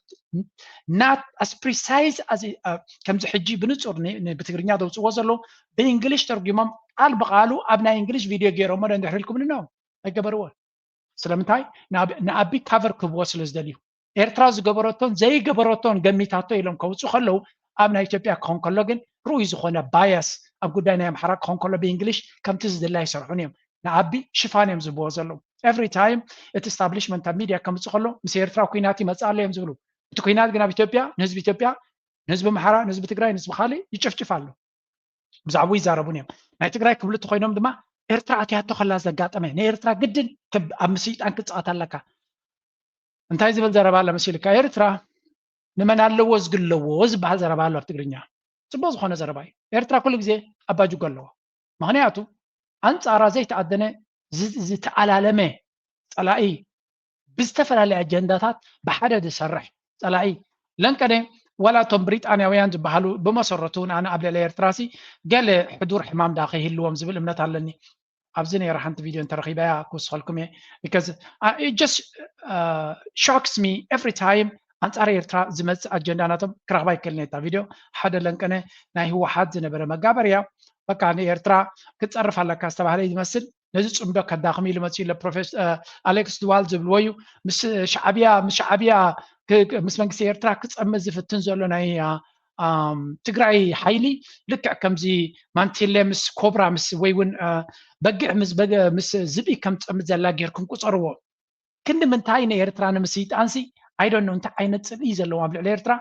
not as precise as, uh, ከምዚ ሕጂ ብንፁር ን- ን- ብትግርኛ ዘውፅዎ ዘለዉ ብእንግሊሽ ተርጉሞም ቃል ብቃሉ ኣብ ናይ እንግሊሽ ቪድዮ ገይሮሞ ዶ እንድሕር ኢልኩም ንነው ኣይገበርዎ። ስለምንታይ ንኣብ- ንኣቢ ካቨር ክህብዎ ስለ ዝደልዩ ኤርትራ ዝገበረቶን ዘይገበረቶን ገሚታቶ ኢሎም ከውፁ ከለዉ ኣብ ናይ ኢትዮጵያ ክኾን ከሎ ግን ርኡይ ዝኾነ ባያስ ኣብ ጉዳይ ናይ ኣምሓራ ክኾን ከሎ ብእንግሊሽ ከምቲ ዝድለ ኣይሰርሑን እዮም። ንኣቢ ሽፋን እዮም ዝህብዎ ዘለዉ። ኤቭሪ ታይም እቲ ስታብሊሽመንት ኣብ ሚድያ ከምፅእ ከሎ ምስ ኤርትራ ኩናት ይመፅእ ኣሎ እዮም ዝብሉ። እቲ ኩናት ግን ኣብ ኢትዮጵያ ንህዝቢ ኢትዮጵያ ንህዝቢ ኣምሓራ ንህዝቢ ትግራይ ንህዝቢ ካልእ ይጭፍጭፍ ኣሎ። ብዛዕባኡ ይዛረቡን እዮም። ናይ ትግራይ ክብሉ እንተኮይኖም ድማ ኤርትራ ኣትያቶ ከላ ዘጋጠመ ንኤርትራ ግድን ክብ- ኣብ ምስይጣን ክፃወት ኣለካ። እንታይ ዝብል ዘረባ ኣሎ መሲልካ? ኤርትራ ንመን ኣለዎ ዝግለዎ ዝበሃል ዘረባ ኣሎ ኣብ ትግርኛ። ፅቡቅ ዝኾነ ዘረባ እዩ። ኤርትራ ኩሉ ግዜ ኣባጅጎ ኣለዎ። ምክንያቱ ኣንፃራ ዘይተኣደነ ዝ- ዝተኣላለመ ፀላኢ ብዝተፈላለየ ኣጀንዳታት ብሓደ ዝሰርሕ ፀላኢ ለንቀደ ዋላ እቶም ብሪጣንያውያን ዝበሃሉ ብመሰረቱ እውን ኣነ ኣብ ልዕሊ ኤርትራሲ ገለ ሕዱር ሕማም ዳ ከይህልዎም ዝብል እምነት ኣለኒ። ኣብዚ ነይረ ሓንቲ ቪድዮ እንተረኺበያ ክውስኸልኩም እየ። Because just shocks me every time ኣንፃር ኤርትራ ዝመፅእ ኣጀንዳ ናቶም ክረኽባ ይክእል ነታ ቪድዮ ሓደ ለንቀነ ናይ ህወሓት ዝነበረ መጋበርያ በቃ ንኤርትራ ክትፀርፍ ኣለካ ዝተባህለ ዝመስል ነዚ ፅምዶ ከዳኽም ኢሉ መፅኡ ኣሎ። ፕሮፌስ ኣሌክስ ድዋል ዝብልዎ እዩ። ምስ ሻዕብያ ምስ ሻዕብያ ምስ መንግስቲ ኤርትራ ክፀምድ ዝፍትን ዘሎ ናይ ትግራይ ሓይሊ ልክዕ ከምዚ ማንቴለ ምስ ኮብራ ምስ ወይ እውን በጊዕ ምስ ዝብኢ ከም ትፀምድ ዘላ ጌርኩም ቁፀርዎ። ክንዲ ምንታይ ንኤርትራ ንምስይጣንሲ ኣይዶኖ እንታይ ዓይነት ፅልኢ ዘለዎም ኣብ ልዕሊ ኤርትራ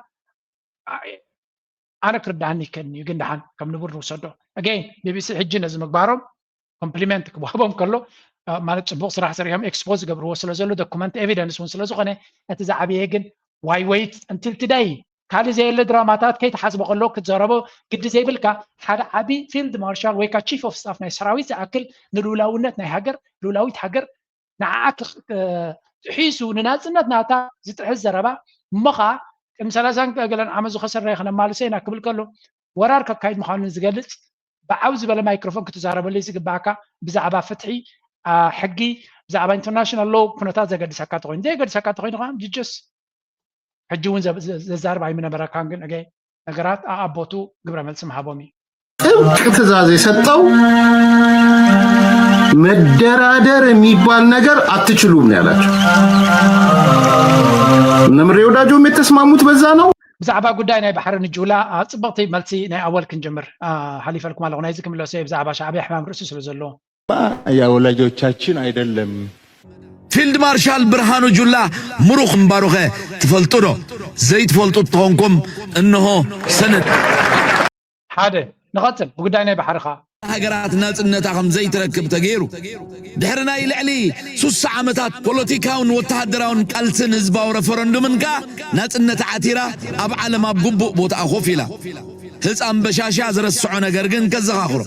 ኣነ ክርዳሃኒ ይከኒ እዩ። ግን ደሓን ከም ንቡር ንውሰዶ። ኣገይን ቢቢሲ ሕጂ ነዚ ምግባሮም ኮምፕሊመንት ክወሃቦም ከሎ ማለት ፅቡቅ ስራሕ ሰሪሖም ኤክስፖዝ ዝገብርዎ ስለ ዘሎ ዶኩመንት ኤቪደንስ እውን ስለ ዝኾነ እቲ ዝዓበየ ግን ዋይ ወይት እንቲል ትደይ ካልእ ዘየለ ድራማታት ከይተሓስቦ ከሎ ክትዘረቦ ግዲ ዘይብልካ ሓደ ዓቢ ፊልድ ማርሻል ወይ ካ ቺፍ ኦፍ ስታፍ ናይ ሰራዊት ዝኣክል ንልኡላውነት ናይ ሃገር ልኡላዊት ሃገር ንዓኣ ጥሒሱ ንናፅነት ናታ ዝጥሕስ ዘረባ እሞ ከዓ ቅድሚ ሰላሳን ገለን ዓመት ዝኸሰርናዮ ከነማልሶ ኢና ክብል ከሎ ወራር ከካይድ ምዃኑ ዝገልፅ ብዓው ዝበለ ማይክሮፎን ክትዛረበሉ ዝግባኣካ ብዛዕባ ፍትሒ ሕጊ ብዛዕባ ኢንተርናሽናል ሎ ኩነታት ዘገድሰካ ተኮይኑ ዘየገድሰካ ተኮይኑ ከዓ ጅጀስ ሕጂ እውን ዘዛርብ ኣይምነበረካን ግን ነገራት ኣኣቦቱ ግብረ መልሲ ምሃቦም እዩ። ጥብቅ ትእዛዝ የሰጠው መደራደር የሚባል ነገር አትችሉም ነው ያላቸው። እነ ምሬ ወዳጆም የተስማሙት በዛ ነው። ብዛዕባ ጉዳይ ናይ ባሕሪ ንጁላ ጽብቕቲ መልሲ ናይ ኣወል ክንጅምር ሓሊፈልኩም ኣለኹ ናይዚ ክምለሶ ብዛዕባ ሻዕብያ ሕማም ርእሲ ስለ ዘለዎ የወላጆቻችን አይደለም። ፊልድ ማርሻል ብርሃኑ ጁላ ምሩኽ እምባሩኸ ትፈልጡ ዶ? ዘይትፈልጡ ተኾንኩም እንሆ ሰነድ። ሓደ ንቐጽል ብጉዳይ ናይ ባሕሪ ኸዓ። ሃገራት ናጽነታ ከም ዘይትረክብ ተገይሩ። ድሕሪ ናይ ልዕሊ ሱሳ ዓመታት ፖለቲካውን ወተሃደራውን ቃልስን ህዝባዊ ረፈረንዱምን ከኣ ናጽነታ ዓቲራ ኣብ ዓለም ኣብ ግቡእ ቦታኣ ኮፍ ኢላ። ህፃን በሻሻ ዝረስዖ ነገር ግን ከዘኻኽሮ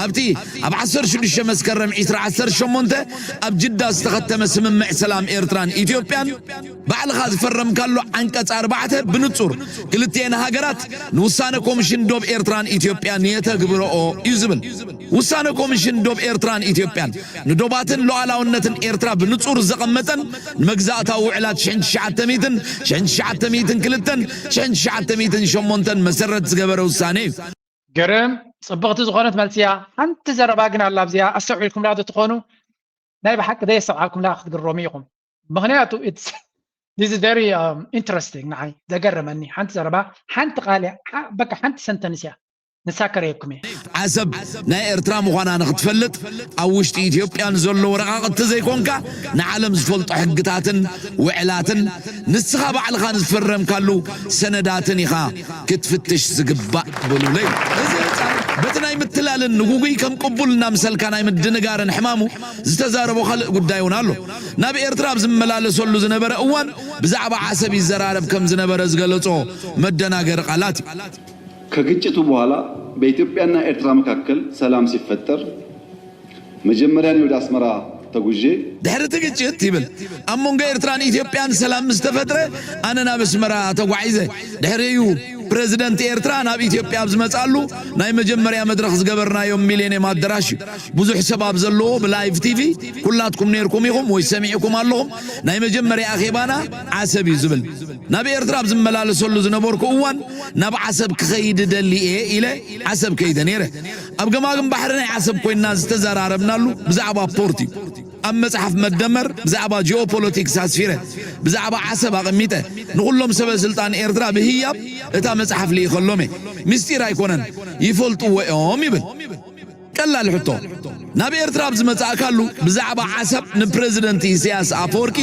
ኣብቲ ኣብ ዓሰርተ ሽዱሽተ መስከረም ዕስራ ዓሰርተ ሸሞንተ ኣብ ጅዳ ዝተኸተመ ስምምዕ ሰላም ኤርትራን ኢትዮጵያን ባዕልኻ ዝፈረምካሉ ዓንቀፅ ኣርባዕተ ብንፁር ክልቲኤን ሃገራት ንውሳነ ኮሚሽን ዶብ ኤርትራን ኢትዮጵያን የተግብረኦ እዩ ዝብል። ውሳነ ኮሚሽን ዶብ ኤርትራን ኢትዮጵያን ንዶባትን ሉዓላውነትን ኤርትራ ብንጹር ዘቐመጠን ንመግዛእታዊ ውዕላት ሽሕን ትሽዓተ ሚእትን፣ ሽሕን ትሽዓተ ሚእትን ክልተን፣ ሽሕን ትሽዓተ ሚእትን ሸሞንተን መሰረት ዝገበረ ውሳነ እዩ። ግርም ጽብቕቲ ዝኾነት መልሲ እያ። ሓንቲ ዘረባ ግን ኣላ ኣብዚኣ ኣስተውዒልኩምላ ዶ ትኾኑ? ናይ ብሓቂ ዘየስተውዓልኩምላ ክትግረሙ ኢኹም። ምኽንያቱ this is very interesting ንዓይ ዘገረመኒ ሓንቲ ዘረባ ሓንቲ ቃል እያ በቃ ሓንቲ ሰንተንስ እያ ንሳ ከርእየኩም እየ። ዓሰብ ናይ ኤርትራ ምዃና ንኽትፈልጥ ኣብ ውሽጢ ኢትዮጵያ ንዘሎ ወረቓቕቲ ዘይኮንካ ንዓለም ዝፈልጦ ሕግታትን ውዕላትን ንስኻ ባዕልኻ ንዝፈረምካሉ ሰነዳትን ኢኻ ክትፍትሽ ዝግባእ በሉለይ። በቲ ናይ ምትላልን ንጉጉይ ከም ቅቡል እናምሰልካ ናይ ምድንጋርን ሕማሙ ዝተዛረቦ ካልእ ጉዳይ እውን ኣሎ። ናብ ኤርትራ ኣብ ዝመላለሰሉ ዝነበረ እዋን ብዛዕባ ዓሰብ ይዘራረብ ከም ዝነበረ ዝገለጾ መደናገሪ ቃላት እዩ። ከግጭቱ በኋላ በኢትዮጵያና ኤርትራ መካከል ሰላም ሲፈጠር መጀመሪያ እኔ ወደ አስመራ ተጉዤ ድሕሪ እቲ ግጭት ይብል ኣብ መንጎ ኤርትራን ኢትዮጵያን ሰላም ምስ ተፈጥረ ኣነ ናብ ኣስመራ ተጓዒዘ። ድሕሪኡ ፕረዚደንት ኤርትራ ናብ ኢትዮጵያ ኣብ ዝመጽኣሉ ናይ መጀመርያ መድረኽ ዝገበርናዮም ሚሌንየም ኣደራሽ እዩ። ብዙሕ ሰብ ኣብ ዘለዎ ብላይቭ ቲቪ ኩላትኩም ነይርኩም ኢኹም ወይ ሰሚዕኩም ኣለኹም። ናይ መጀመርያ ኣኼባና ዓሰብ እዩ ዝብል። ናብ ኤርትራ ኣብ ዝመላለሰሉ ዝነበርኩ እዋን ናብ ዓሰብ ክኸይድ እደሊ እየ ኢለ ዓሰብ ከይደ ነይረ። ኣብ ገማግም ባሕሪ ናይ ዓሰብ ኮይና ዝተዘራረብናሉ ብዛዕባ ፖርት እዩ። ኣብ መጽሓፍ መደመር ብዛዕባ ጂኦፖለቲክስ ኣስፊረ፣ ብዛዕባ ዓሰብ ኣቐሚጠ፣ ንኹሎም ሰበ ስልጣን ኤርትራ ብህያብ እታ መጽሓፍ ልኢኸሎም እየ። ምስጢር ኣይኮነን፣ ይፈልጥዎ እዮም ይብል። ቀላል ሕቶ፣ ናብ ኤርትራ ኣብ ዝመጻእካሉ ብዛዕባ ዓሰብ ንፕረዚደንት ኢሳያስ ኣፈወርቂ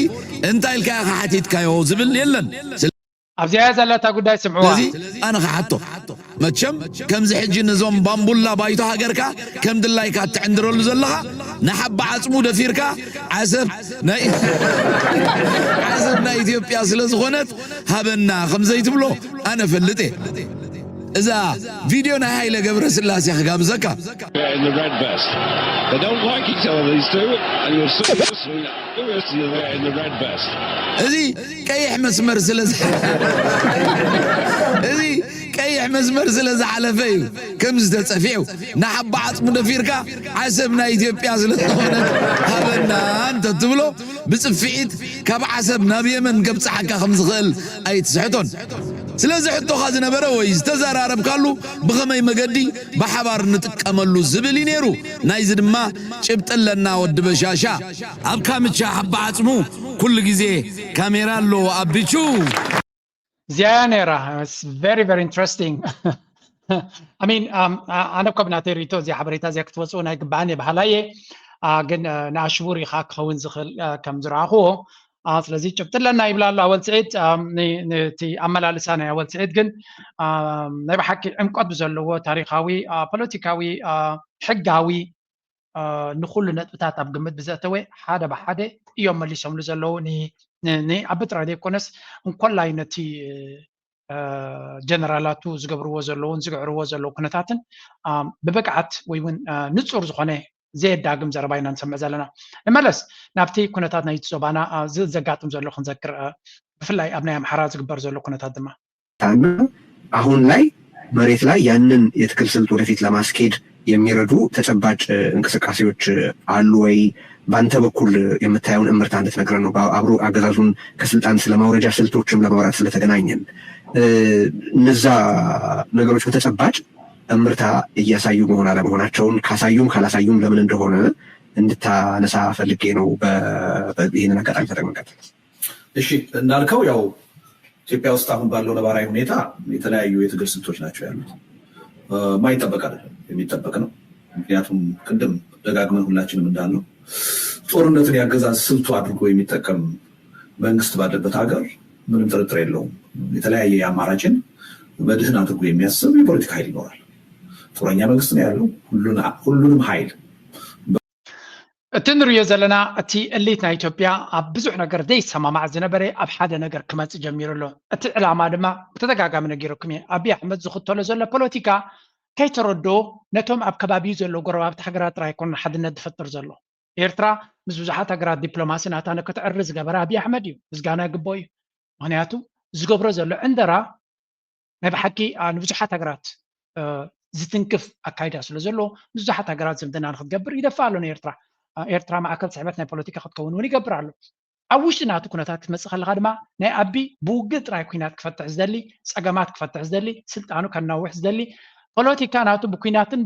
እንታይ ኢልካ ኢኻ ሓቲትካዮ ዝብል የለን። ኣብዚኣ እያ ዘላ እታ ጉዳይ፣ ስምዕዋ። ስለዚ ኣነ ክሓቶ መቸም ከምዚ ሕጂ ነዞም ባምቡላ ባይቶ ሃገርካ ከም ድላይካ እትዕንድረሉ ዘለኻ ንሓባ ዓጽሙ ደፊርካ ዓሰብ ናይ ዓሰብ ናይ ኢትዮጵያ ስለ ዝኾነት ሃበና ከም ዘይትብሎ ኣነ ፈልጥ እየ። እዛ ቪድዮ ናይ ሃይለ ገብረስላሴ ክጋብዘካ። in the red vest. They don't like each other, these two, and you'll see this. Who is the in the red vest? እዚ ቀይሕ መስመር ስለ ዝ- እዚ ቀይሕ መስመር ስለ ዝሓለፈ እዩ ከምዚ ተጸፊዑ። ንሓባ ዓጽሙ ደፊርካ ዓሰብ ናይ ኢትዮጵያ ስለ ዝኾነት ሃበና እንተ ትብሎ ብጽፍዒት ካብ ዓሰብ ናብ የመን ከብጽሓካ ከም ዝኽእል ኣይትስሕቶን። ስለዚ ሕቶኻ ዝነበረ ወይ ዝተዘራረብካሉ ብኸመይ መገዲ ብሓባር ንጥቀመሉ ዝብል እዩ ነይሩ። ናይዚ ድማ ጭብጢ ኣለና ወዲ በሻሻ። ኣብ ካምቻ ሓባ ዓጽሙ ኩሉ ግዜ ካሜራ ኣሎ ኣብ ቢቹ። እዚኣ ነይራ very very interesting. I mean ኣነ ኮብ ናተይ ሪቶ እዚኣ ሓበሬታ እዚኣ ክትወፅኡ ናይ ግባኣን እየ በሃላ እየ። ግን ንኣሽቡ ሪኻ ክኸውን ዝኽእል ከም ዝረኣኽዎ። ስለዚ ጭብጢ ኣለና ይብላ ኣሎ ኣወል ስዒድ። ነቲ ኣመላልሳ ናይ ኣወል ስዒድ ግን ናይ ብሓቂ ዕምቆት ብዘለዎ ታሪኻዊ፣ ፖለቲካዊ፣ ሕጋዊ ንኹሉ ነጥብታት ኣብ ግምት ብዘእተወ ሓደ ብሓደ እዮም መሊሶምሉ ዘለዉ። ንኣቢ ጥራይ ዘይኮነስ እንኮላይ ነቲ ጀነራላቱ ዝገብርዎ ዘለውን ዝግዕርዎ ዘለዉ ኩነታትን ብብቅዓት ወይ እውን ንፁር ዝኾነ ዘየዳግም ዘረባ ኢና ንሰምዕ ዘለና። ንመለስ ናብቲ ኩነታት ናይቲ ዞባና ዘጋጥም ዘሎ ክንዘክር፣ ብፍላይ ኣብ ናይ ኣምሓራ ዝግበር ዘሎ ኩነታት ድማ እና አሁን ላይ መሬት ላይ ያንን የትግል ስልት ወደፊት ለማስኬድ የሚረዱ ተጨባጭ እንቅስቃሴዎች አሉ ወይ? በአንተ በኩል የምታየውን እምርታ እንድትነግረን ነው። አብሮ አገዛዙን ከስልጣን ስለማውረጃ ስልቶችም ለማውራት ስለተገናኘን እነዛ ነገሮች በተጨባጭ እምርታ እያሳዩ መሆን አለመሆናቸውን ካሳዩም ካላሳዩም ለምን እንደሆነ እንድታነሳ ፈልጌ ነው። ይህንን አጋጣሚ ተጠቅመን ቀጥል። እሺ እንዳልከው ያው ኢትዮጵያ ውስጥ አሁን ባለው ነባራዊ ሁኔታ የተለያዩ የትግል ስልቶች ናቸው ያሉት። የማይጠበቅ አይደለም፣ የሚጠበቅ ነው። ምክንያቱም ቅድም ደጋግመን ሁላችንም እንዳልነው ጦርነትን ያገዛዝ ስልቱ አድርጎ የሚጠቀም መንግስት ባለበት ሀገር ምንም ጥርጥር የለውም የተለያየ አማራጭን መድህን አድርጎ የሚያስብ የፖለቲካ ኃይል ይኖራል። ጦረኛ መንግስት ነው ያለው። ሁሉንም ኃይል እቲ ንሪኦ ዘለና እቲ እሊት ናይ ኢትዮጵያ ኣብ ብዙሕ ነገር ዘይሰማማዕ ዝነበረ ኣብ ሓደ ነገር ክመፅእ ጀሚሩ ኣሎ። እቲ ዕላማ ድማ ብተደጋጋሚ ነጊረኩም እየ። ኣብይ ኣሕመድ ዝኽተሎ ዘሎ ፖለቲካ ከይተረዶ ነቶም ኣብ ከባቢኡ ዘለዉ ጎረባብቲ ሃገራት ጥራይ ኣይኮነን ሓድነት ዝፈጥር ዘሎ። ኤርትራ ምስ ብዙሓት ሃገራት ዲፕሎማሲ ናታ ንክትዕሪ ዝገበረ ኣብይ ኣሕመድ እዩ። ምስጋና ይግብኦ እዩ። ምክንያቱ ዝገብሮ ዘሎ ዕንደራ ናይ ብሓቂ ንብዙሓት ሃገራት ዝትንክፍ ኣካይዳ ስለ ዘሎ ብዙሓት ሃገራት ዝምድና ንክትገብር ይደፍእ ኣሎ ንኤርትራ። ኤርትራ ማእከል ስሕበት ናይ ፖለቲካ ክትከውን እውን ይገብር ኣሎ። ኣብ ውሽጢ ናቱ ኩነታት ክትመፅእ ከለካ ድማ ናይ ኣቢ ብውግእ ጥራይ ኩናት ክፈትሕ ዝደሊ፣ ፀገማት ክፈትሕ ዝደሊ፣ ስልጣኑ ከናውሕ ዝደሊ፣ ፖለቲካ ናቱ ብኩናትን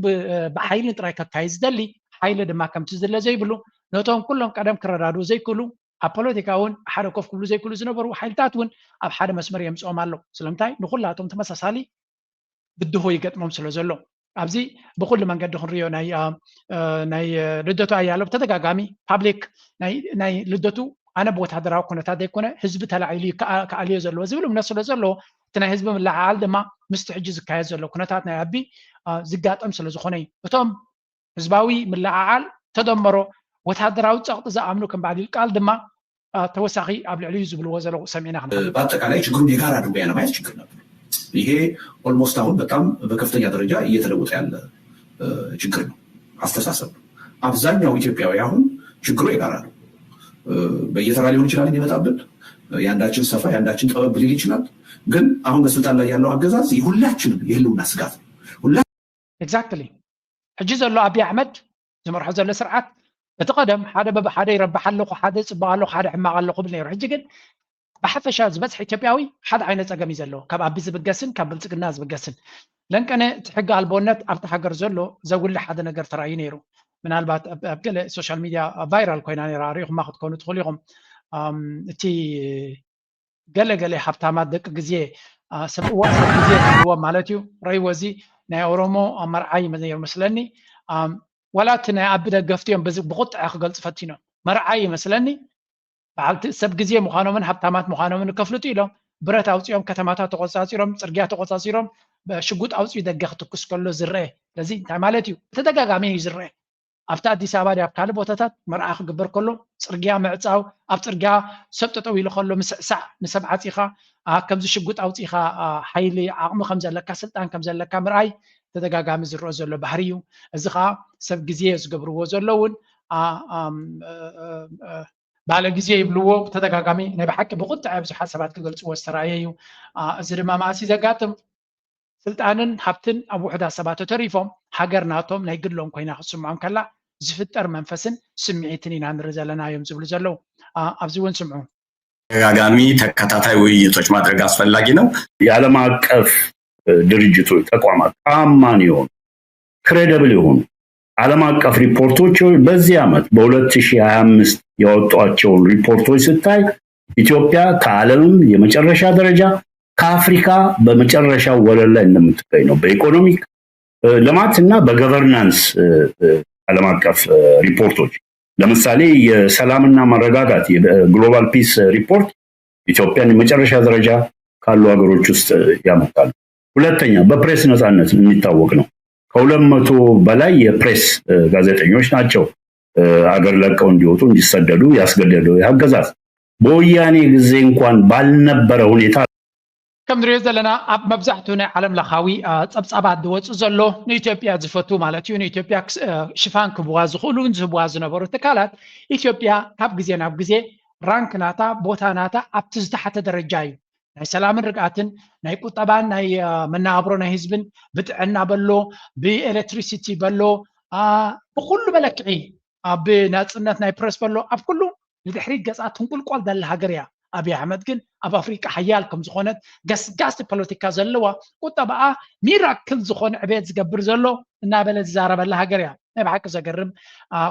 ብሓይልን ጥራይ ከካይድ ዝደሊ ሓይሊ ድማ ከምቲ ዝድለ ዘይብሉ ነቶም ኩሎም ቀደም ክረዳድኡ ዘይክእሉ ኣብ ፖለቲካ እውን ሓደ ኮፍ ክብሉ ዘይክእሉ ዝነበሩ ሓይልታት እውን ኣብ ሓደ መስመር የምፅኦም ኣሎ። ስለምንታይ ንኩላቶም ተመሳሳሊ ብድሆ ይገጥሞም ስለ ዘሎ ኣብዚ ብኩሉ መንገዲ ክንሪኦ ናይ ልደቱ ኣያለው ብተደጋጋሚ ፓብሊክ ናይ ልደቱ ኣነ ብወታደራዊ ኩነታት ዘይኮነ ህዝቢ ተላዒሉ ክኣልዮ ዘለዎ ዝብል እምነት ስለ ዘሎ እቲ ናይ ህዝቢ ምልዕዓል ድማ ምስቲ ሕጂ ዝካየድ ዘሎ ኩነታት ናይ ኣቢ ዝጋጠም ስለ ዝኾነ እዩ። እቶም ህዝባዊ ምልዕዓል ተደመሮ ወታደራዊ ጸቕጢ ዝኣምኑ ከም በዓል ይልቃል ድማ ተወሳኺ ኣብ ልዕሊኡ ዝብልዎ ዘለዉ ሰሚዕና። በአጠቃላይ ችግሩን የጋራ አድርጎ ያለማየት ችግር ነበር። ይሄ ኦልሞስት አሁን በጣም በከፍተኛ ደረጃ እየተለወጠ ያለ ችግር ነው፣ አስተሳሰብ ነው። አብዛኛው ኢትዮጵያዊ አሁን ችግሩ የጋራ ነው። በየተራ ሊሆን ይችላል የሚመጣብን፣ የአንዳችን ሰፋ የአንዳችን ጠበብ ሊል ይችላል። ግን አሁን በስልጣን ላይ ያለው አገዛዝ የሁላችንም የህልውና ስጋት ነው። ኤግዛክትሊ። ሕጂ ዘሎ ኣብይ ኣሕመድ ዝመርሖ ዘሎ ስርዓት፣ እቲ ቀደም ሓደ በብ ሓደ ይረብሕ ኣለኹ፣ ሓደ ይፅበቕ ኣለኹ፣ ሓደ ሕማቕ ኣለኹ ብል ነይሩ። ሕጂ ግን ብሓፈሻ ዝበዝሕ ኢትዮጵያዊ ሓደ ዓይነት ፀገም እዩ ዘለዎ፣ ካብ ኣቢ ዝብገስን ካብ ብልፅግና ዝብገስን። ለንቀነ እቲ ሕጊ ኣልቦነት ኣብቲ ሃገር ዘሎ ዘጉልሕ ሓደ ነገር ተራእዩ ነይሩ። ምናልባት ኣብ ገለ ሶሻል ሚድያ ቫይራል ኮይና ነይራ፣ ሪኢኹማ ክትኮኑ ትኽእሉ ኢኹም። እቲ ገለ ገለ ሃብታማት ደቂ ግዜ ሰብ እዋ ሰብ ግዜ ዝብልዎ ማለት እዩ። ረይዎ እዚ ናይ ኦሮሞ መርዓይ ነይሩ መስለኒ። ዋላ እቲ ናይ ኣቢ ደገፍቲ እዮም በዚ ብቁጥዐ ክገልፁ ፈቲኖም። መርዓይ ይመስለኒ በዓልቲ ሰብ ግዜ ምዃኖምን ሃብታማት ምዃኖምን ከፍልጡ ኢሎም ብረት ኣውፂኦም ከተማታት ተቆፃፂሮም ፅርግያ ተቆፃፂሮም ሽጉጥ ኣውፂኡ ደገ ክትኩስ ከሎ ዝረአ። ስለዚ እንታይ ማለት እዩ? ብተደጋጋሚ እዩ ዝረአ። ኣብቲ ኣዲስ ኣበባ ድያ ኣብ ካልእ ቦታታት መርዓ ክግበር ከሎ ፅርግያ ምዕፃው፣ ኣብ ፅርግያ ሰብ ጠጠው ኢሉ ከሎ ምስዕሳዕ፣ ንሰብ ዓፂኻ ከምዚ ሽጉጥ ኣውፂኻ ሓይሊ ዓቕሚ ከም ዘለካ ስልጣን ከም ዘለካ ምርኣይ ተደጋጋሚ ዝረኦ ዘሎ ባህሪ እዩ። እዚ ከዓ ሰብ ግዜ ዝገብርዎ ዘለውን ባለ ግዜ ይብልዎ ብተደጋጋሚ ናይ ብሓቂ ብቁጥዐ ብዙሓት ሰባት ክገልፅዎ ዝተረኣየ እዩ። እዚ ድማ መኣሲ ዘጋጥም ስልጣንን ሃብትን ኣብ ውሑዳት ሰባት ተተሪፎም ሃገር ናቶም ናይ ግሎም ኮይና ክትስምዖም ከላ ዝፍጠር መንፈስን ስምዒትን ኢና ንርኢ ዘለና እዮም ዝብሉ ዘለዉ። ኣብዚ እውን ስምዑ። ተደጋጋሚ ተከታታይ ውይይቶች ማድረግ አስፈላጊ ነው። የዓለም አቀፍ ድርጅቶች፣ ተቋማት ተአማኒ የሆኑ ክሬዲብል የሆኑ ዓለም አቀፍ ሪፖርቶች በዚህ ዓመት በ2025 ያወጧቸውን ሪፖርቶች ስታይ ኢትዮጵያ ከዓለምም የመጨረሻ ደረጃ ከአፍሪካ በመጨረሻው ወለል ላይ እንደምትገኝ ነው። በኢኮኖሚክ ልማትና በገቨርናንስ ዓለም አቀፍ ሪፖርቶች ለምሳሌ የሰላምና መረጋጋት የግሎባል ፒስ ሪፖርት ኢትዮጵያን የመጨረሻ ደረጃ ካሉ ሀገሮች ውስጥ ያመጣል። ሁለተኛ በፕሬስ ነፃነት የሚታወቅ ነው። ከሁለት መቶ በላይ የፕሬስ ጋዜጠኞች ናቸው አገር ለቀው እንዲወጡ እንዲሰደዱ ያስገደደው የአገዛዝ በወያኔ ጊዜ እንኳን ባልነበረ ሁኔታ ከም ንሪኦ ዘለና ኣብ መብዛሕትኡ ናይ ዓለም ለኻዊ ፀብፃባት ዝወፁ ዘሎ ንኢትዮጵያ ዝፈቱ ማለት እዩ ንኢትዮጵያ ሽፋን ክብዋ ዝኽእሉ ዝህብዋ ዝነበሩ ትካላት ኢትዮጵያ ካብ ግዜ ናብ ግዜ ራንክ ናታ ቦታ ናታ ኣብቲ ዝተሓተ ደረጃ እዩ። ናይ ሰላምን ርግኣትን ናይ ቁጠባን ናይ መነባብሮ ናይ ህዝብን ብጥዕና በሎ ብኤሌክትሪሲቲ በሎ ብኩሉ መለክዒ ብናፅነት ናይ ፕረስ በሎ ኣብ ኩሉ ንድሕሪት ገፃ ትንቁልቋል ዘላ ሃገር እያ። ኣብይ ኣሕመድ ግን ኣብ ኣፍሪቃ ሓያል ከም ዝኾነት ገስጋሲ ፖለቲካ ዘለዋ ቁጠባኣ ሚራክል ዝኾነ ዕቤት ዝገብር ዘሎ እናበለ ዝዛረበላ ሃገር እያ። ናይ ብሓቂ ዘገርም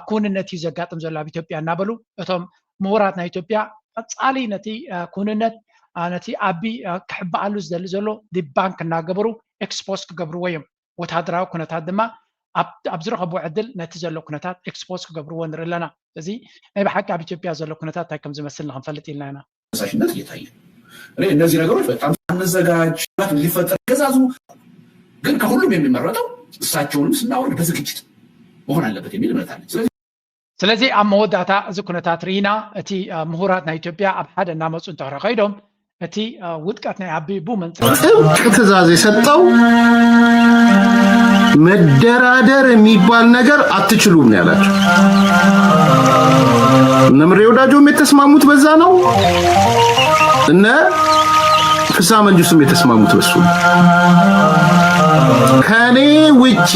ክውንነት እዩ ዘጋጥም ዘሎ ኣብ ኢትዮጵያ እናበሉ እቶም ምሁራት ናይ ኢትዮጵያ ቀፃሊ ነቲ ክውንነት ነቲ ኣቢ ክሕበኣሉ ዝደሊ ዘሎ ዲባንክ እናገበሩ ኤክስፖስ ክገብርዎ እዮም። ወታደራዊ ኩነታት ድማ ኣብ ዝረኸብዎ ዕድል ነቲ ዘሎ ኩነታት ኤክስፖስ ክገብርዎ ንርኢ ኣለና። እዚ ናይ ብሓቂ ኣብ ኢትዮጵያ ዘሎ ኩነታት እንታይ ከም ዝመስል ንክንፈልጥ ኢልና ኢና። ተነሳሽነት እየታየ እኔ እነዚህ ነገሮች በጣም ሳንዘጋጅ ሊፈጠር ገዛዙ ግን ከሁሉም የሚመረጠው እሳቸውንም ስናወርድ በዝግጅት መሆን አለበት የሚል እምነት አለ። ስለዚህ ስለዚ ኣብ መወዳእታ እዚ ኩነታት ርኢና እቲ ምሁራት ናይ ኢትዮጵያ ኣብ ሓደ እናመፁ እንተሕረ ከይዶም እቲ ውድቀት ናይ ኣቢ ብመንፅር ጥብቅ ትእዛዝ የሰጠው መደራደር የሚባል ነገር አትችሉም ነው ያላቸው። እነ ምሬ ወዳጆም የተስማሙት በዛ ነው። እነ ፍስሐ መንግስቱም የተስማሙት በሱ ነው። ከኔ ውጪ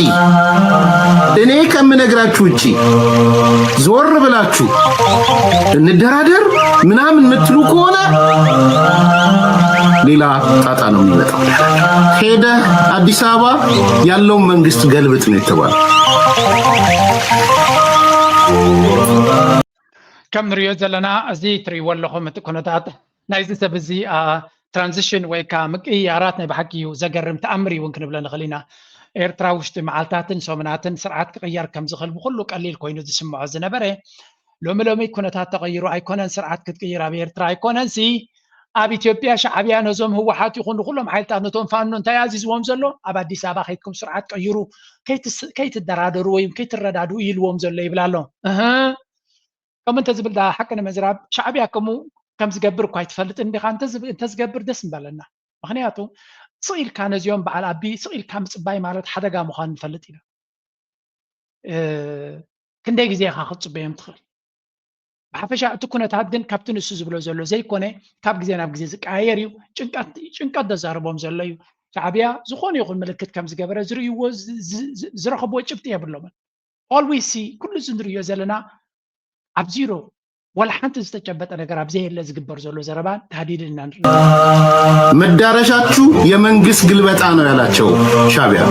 እኔ ከምነግራችሁ ውጪ ዞር ብላችሁ እንደራደር ምናምን የምትሉ ከሆነ ሌላ ጣጣ ነው የሚመጣው። ሄደህ አዲስ አበባ ያለውን መንግስት ገልብጥ ነው የተባለው። ከም ንሪኦ ዘለና እዚ ትሪእዎ ኣለኹም እቲ ኩነታት ናይዚ ሰብ እዚ ትራንዚሽን ወይ ከዓ ምቅይያራት ናይ ብሓቂ እዩ ዘገርም ተኣምር እዩ እውን ክንብሎ ንኽእል ኢና። ኤርትራ ውሽጢ መዓልታትን ሰሙናትን ስርዓት ክቕየር ከም ዝኽእል ብኩሉ ቀሊል ኮይኑ ዝስምዖ ዝነበረ ሎሚ ሎሚ ኩነታት ተቐይሩ ኣይኮነን ስርዓት ክትቅይር ኣብ ኤርትራ ኣይኮነን ሲ ኣብ ኢትዮጵያ ሻዕብያ ነዞም ህወሓት ይኹን ንኩሎም ሓይልታት ነቶም ፋኖ እንታይ ኣዚዝዎም ዘሎ? ኣብ ኣዲስ ኣበባ ከይድኩም ስርዓት ቀይሩ፣ ከይትስ- ከይትደራደሩ ወይ ከይትረዳድኡ ኢልዎም ዘሎ ይብል ኣሎ። እህ፣ ከምኡ እንተዝብል ዳ ሓቂ ንምዝራብ ሻዕብያ ከምኡ ከም ዝገብር እኳ ኣይትፈልጥን ዲኻ? እንተዝብ- እንተዝገብር ደስ ምበለና። ምክንያቱ ስቕ ኢልካ ነዚኦም በዓል ኣቢ ስቕ ኢልካ ምፅባይ ማለት ሓደጋ ምዃኑ ንፈልጥ ኢና። ክንደይ ግዜ ኢኻ ክትፅበዮም ትኽእል? ብሓፈሻ እቲ ኩነታት ግን ካብቲ ንሱ ዝብሎ ዘሎ ዘይኮነ ካብ ግዜ ናብ ግዜ ዝቀያየር እዩ። ጭንቀት ጭንቀት ዘዛርቦም ዘሎ እዩ። ሻዕብያ ዝኾነ ይኹን ምልክት ከም ዝገበረ ዝርእይዎ ዝ- ዝ- ዝ- ዝረኸብዎ ጭብጢ የብሎምን። All we see ኩሉ እዚ ንርእዮ ዘለና ኣብ ዚሮ ዋላ ሓንቲ ዝተጨበጠ ነገር ኣብ ዘየለ ዝግበር ዘሎ ዘረባን ታህዲድን ኢና ንርኢ። መዳረሻችሁ የመንግስት ግልበጣ ነው ያላቸው ሻዕቢያ።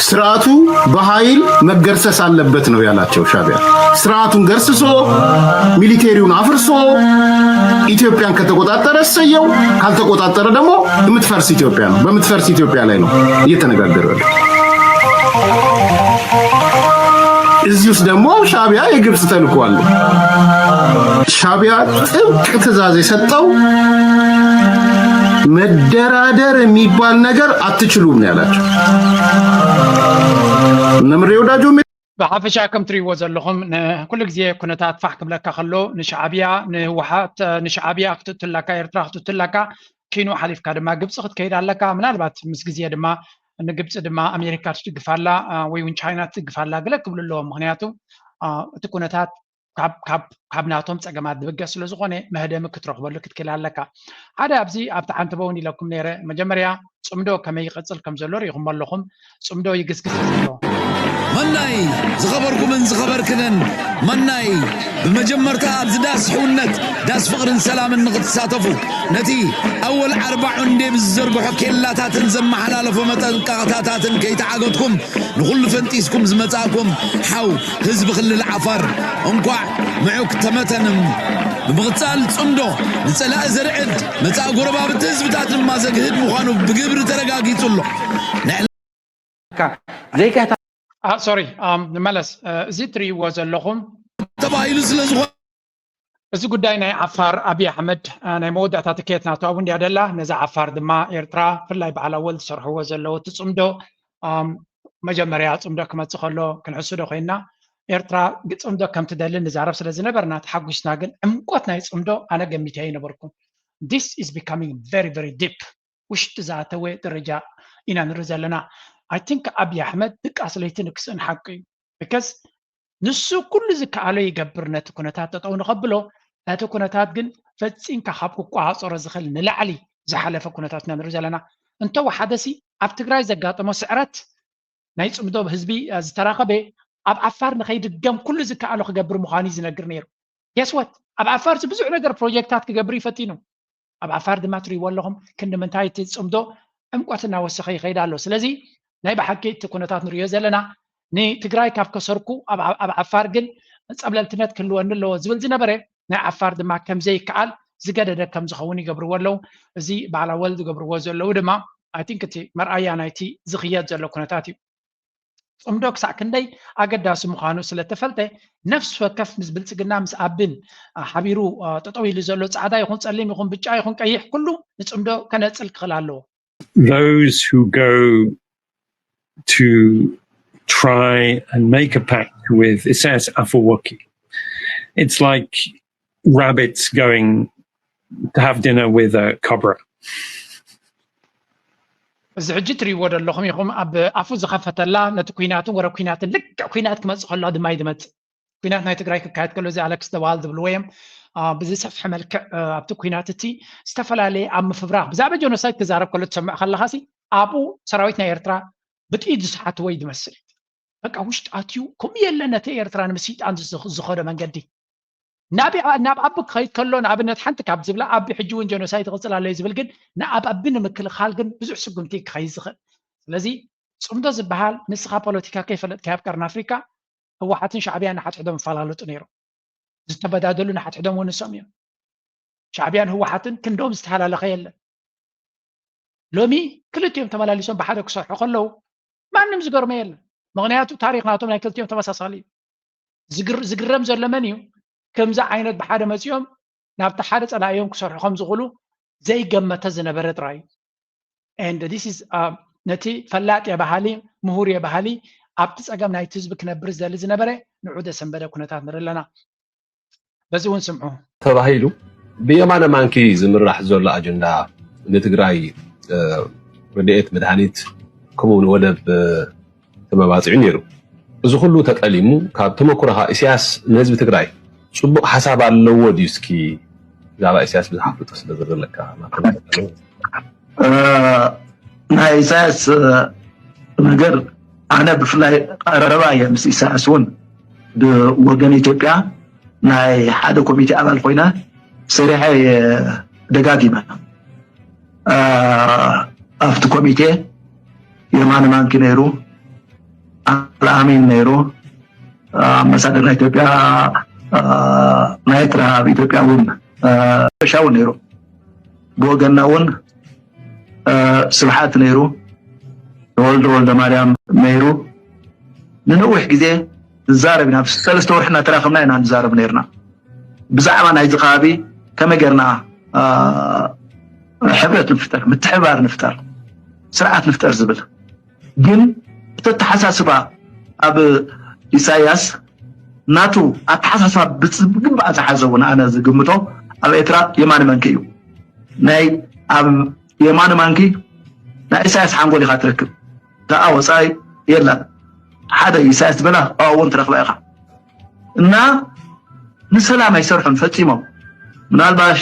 ስርዓቱ በኃይል መገርሰስ አለበት ነው ያላቸው ሻዕቢያ። ስርዓቱን ገርስሶ ሚሊቴሪውን አፍርሶ ኢትዮጵያን ከተቆጣጠረ እሰየው፣ ካልተቆጣጠረ ደግሞ የምትፈርስ ኢትዮጵያ ነው። በምትፈርስ ኢትዮጵያ ላይ ነው እየተነጋገሩ ያለው። እዚህ ውስጥ ደግሞ ሻዕቢያ የግብፅ ተልእኮ አለው። ሻዕቢያ ጥብቅ ትዕዛዝ የሰጠው መደራደር የሚባል ነገር አትችሉም ነው ያላቸው። እነ ምሬ ወዳጆ ብሓፈሻ ከም ትርእይዎ ዘለኹም ንኩሉ ግዜ ኩነታት ፋሕ ክብለካ ከሎ ንሻዕብያ ንህወሓት ንሻዕብያ ክትእትለካ ኤርትራ ክትእትለካ ኪኑ ሓሊፍካ ድማ ግብፂ ክትከይድ ኣለካ። ምናልባት ምስ ግዜ ድማ ንግብፂ ድማ ኣሜሪካ ትድግፍ ኣላ ወይ እውን ቻይና ትድግፍ ኣላ ገለ ክብሉ ኣለዎም። ምክንያቱ እቲ ኩነታት ካብ ናቶም ፀገማት ዝብገስ ስለዝኾነ መህደሚ ክትረኽበሉ ክትክእል ኣለካ። ሓደ ኣብዚ ኣብቲ ሓንቲ በውን ኢለኩም ነይረ። መጀመርያ ፅምዶ ከመይ ይቐፅል ከም ዘሎ ርኢኹሞ ኣለኹም። ፅምዶ ይግስግስ ዘሎ። መናይ ዝኸበርኩምን ዝኸበርክንን መናይ ብመጀመርታ ኣብዚ ዳስ ሕውነት ዳስ ፍቕርን ሰላምን ንኽትሳተፉ ነቲ ኣወል ዓርባዑ እንዴ ብዝዘርግሖ ኬላታትን ዘመሓላለፎ መጠንቀቕታታትን ከይተዓገድኩም ንኹሉ ፈንጢስኩም ዝመጻእኩም ሓው ህዝቢ ክልል ዓፋር እንኳዕ ምዑክ ተመተንም። ብምቕጻል ጽምዶ ንጸላኢ ዘርዕድ መጻኢ ጎረባብቲ ህዝብታት ድማ ዘግህድ ምዃኑ ብግብሪ ተረጋጊጹ ኣሎ። ንዕለካ ዘይካ ሶሪ ንመለስ። እዚ ትርእይዎ ዘለኹም ተባሂሉ ስለ ዝኾነ እዚ ጉዳይ ናይ ዓፋር ኣብይ ኣሕመድ ናይ መወዳእታ ትኬት ናቱ ኣብኡ እንድያ ደላ። ነዛ ዓፋር ድማ ኤርትራ ብፍላይ በዓል ኣወል ዝሰርሕዎ ዘለዉ እቲ ፅምዶ መጀመርያ ፅምዶ ክመፅእ ከሎ ክንሕስዶ ኮይንና ኤርትራ ፅምዶ ከም ትደሊ ንዛረብ ስለ ዝነበርና ተሓጒስና። ግን ዕምቆት ናይ ፅምዶ ኣነ ገሚተ ኣይነበርኩን። This is becoming very very deep ውሽጢ ዝኣተወ ደረጃ ኢና ንርኢ ዘለና። I think ኣብይ ኣሕመድ ድቃስ ለይቲ ንክስእን ሓቂ እዩ። Because ንሱ ኩሉ ዝከኣሎ ይገብር ነቲ ኩነታት ጠጠው ንኸብሎ። እቲ ኩነታት ግን ፈፂምካ ካብ ክቆፃፀሮ ዝኽእል ንላዕሊ ዝሓለፈ ኩነታት ኢና ንርኢ ዘለና። እንተወሓደሲ ኣብ ትግራይ ዘጋጠሞ ስዕረት ናይ ፅምዶ ህዝቢ ዝተራኸበ ኣብ ዓፋር ንኸይድገም ኩሉ ዝከኣሎ ክገብር ምዃኑ እዩ ዝነግር ነይሩ። Guess what? ኣብ ዓፋር ብዙሕ ነገር ፕሮጀክታት ክገብር እዩ ፈቲኑ። ኣብ ዓፋር ድማ ትርእይዎ ኣለኹም ክንዲ ምንታይ እቲ ፅምዶ ዕምቆት እናወሰኸ ይኸይድ ኣሎ። ስለዚ ናይ ብሓቂ እቲ ኩነታት ንርእዮ ዘለና ንትግራይ ካብ ከሰርኩ ኣብ ዓፋር ግን ፀብለልትነት ክህልወኒ ኣለዎ ዝብል ዝነበረ ናይ ዓፋር ድማ ከምዘይከኣል ዝገደደ ከም ዝኸውን ይገብርዎ ኣለዉ። እዚ በዓል ኣወል ዝገብርዎ ዘለዉ ድማ I think እቲ መርኣያ ናይቲ ዝኽየድ ዘሎ ኩነታት እዩ። ፅምዶ ክሳዕ ክንደይ ኣገዳሲ ምዃኑ ስለተፈልጠ ነፍሲ ወከፍ ምስ ብልፅግና ምስ ኣብን ሓቢሩ ጠጠው ኢሉ ዘሎ ፃዕዳ ይኹን ፀሊም ይኹን ብጫ ይኹን ቀይሕ ኩሉ ንፅምዶ ከነፅል ክኽእል ኣለዎ። Those who go to try and make a pact with Isaias Afwerki, it's like rabbits going to have dinner with a cobra. እዚ ሕጂ ትርእይዎ ዘለኹም ኢኹም ኣብ ኣፉ ዝኸፈተላ ነቲ ኩናትን ወረ ኩናትን ልክዕ ኩናት ክመፅእ ከሎ ድማ እዩ ዝመፅእ። ኩናት ናይ ትግራይ ክካየድ ከሎ እዚ ኣለክስ ደዋል ዝብልዎ እዮም ብዝሰፍሐ መልክዕ ኣብቲ ኩናት እቲ ዝተፈላለየ ኣብ ምፍብራኽ ብዛዕባ ጀኖሳይድ ክዛረብ ከሎ ትሰምዕ ከለኻ ሲ ኣብኡ ሰራዊት ናይ ኤርትራ ብጥይት ዝሰሓትዎ እዩ ዝመስል። በቃ ውሽጢ ኣትዩ ከምኡ የለ ነቲ ኤርትራ ንምስይጣን ዝኸዶ መንገዲ ናብ ኣቢ ክኸይድ ከሎ ንኣብነት ሓንቲ ካብ ዝብላ ኣቢ ሕጂ እውን ጀኖሳይድ ይቕፅል ኣሎ እዩ ዝብል ግን ንኣብ ኣቢ ንምክልኻል ግን ብዙሕ ስጉምቲ ክኸይድ ዝኽእል። ስለዚ ፅምዶ ዝበሃል ንስኻ ፖለቲካ ከይፈለጥካዮ ኣብ ቀርኒ ኣፍሪካ ህወሓትን ሻዕብያን ንሓድሕዶም ይፈላለጡ ነይሮም። ዝተበዳደሉ ንሓድሕዶም እውን ንሶም እዮም። ሻዕብያን ህወሓትን ክንዶም ዝተሃላለኸ የለን። ሎሚ ክልቲኦም ተመላሊሶም ብሓደ ክሰርሑ ከለዉ ማንም ዝገርሞ የለን። ምክንያቱ ታሪክ ናቶም ናይ ክልቲኦም ተመሳሳሊ እዩ። ዝግረም ዘሎ መን እዩ? ከምዚ ዓይነት ብሓደ መፂኦም ናብቲ ሓደ ፀላእዮም ክሰርሑ ከም ዝኽእሉ ዘይገመተ ዝነበረ ጥራይ እዩ። And this is ነቲ ፈላጥ የባሃሊ ምሁር የባሃሊ ኣብቲ ፀገም ናይቲ ህዝቢ ክነብር ዝደሊ ዝነበረ ንዑ ዘሰንበደ ኩነታት ንርኢ ኣለና። በዚ እውን ስምዑ። ተባሂሉ ብየማነ ማንኪ ዝምራሕ ዘሎ ኣጀንዳ ንትግራይ ረድኤት መድሃኒት ከምኡ ንወደብ ተመባፂዑ ነይሩ። እዚ ኩሉ ተጠሊሙ ካብ ተመኩሮኻ ኢሳያስ ንህዝቢ ትግራይ ፅቡቕ ሓሳብ ኣለዎ ድዩ? እስኪ ብዛዕባ ኢሳያስ ብዙሕ ኣፍልጦ ስለ ዘለካ ናይ ኢሳያስ ነገር ኣነ ብፍላይ ቀረባ እየ ምስ ኢሳያስ እውን ብወገን ኢትዮጵያ ናይ ሓደ ኮሚቴ ኣባል ኮይነ ሰሪሐ እየ ደጋጊመ ኣብቲ ኮሚቴ የማነ ማንኪ ነይሩ፣ ኣልኣሚን ነይሩ፣ ኣምባሳደር ናይ ኢትዮጵያ ናይ ኤርትራ ኣብ ኢትዮጵያ እውን ሻ እውን ነይሩ። ብወገንና እውን ስብሓት ነይሩ፣ ተወልደ ወልደ ማርያም ነይሩ። ንነዊሕ ግዜ ንዛረብ ኢና። ሰለስተ ወርሒ እናተራኸብና ኢና ንዛረብ ነይርና። ብዛዕባ ናይዚ ከባቢ ከመይ ጌርና ሕብረት ንፍጠር፣ ምትሕባር ንፍጠር፣ ስርዓት ንፍጠር ዝብል ግን እቲ ኣተሓሳስባ ኣብ ኢሳያስ ናቱ ኣተሓሳስባ ብግባእ ዝሓዘ እውን ኣነ ዝግምቶ ኣብ ኤርትራ የማነ መንኪ እዩ። ናይ ኣብ የማነ ማንኪ ናይ ኢሳያስ ሓንጎል ኢኻ ትረክብ። ደኣ ወፃኢ የላን። ሓደ ኢሳያስ ዝበላ ኣብኡ እውን ትረኽባ ኢኻ። እና ንሰላም ኣይሰርሑን ፈፂሞም። ምናልባሽ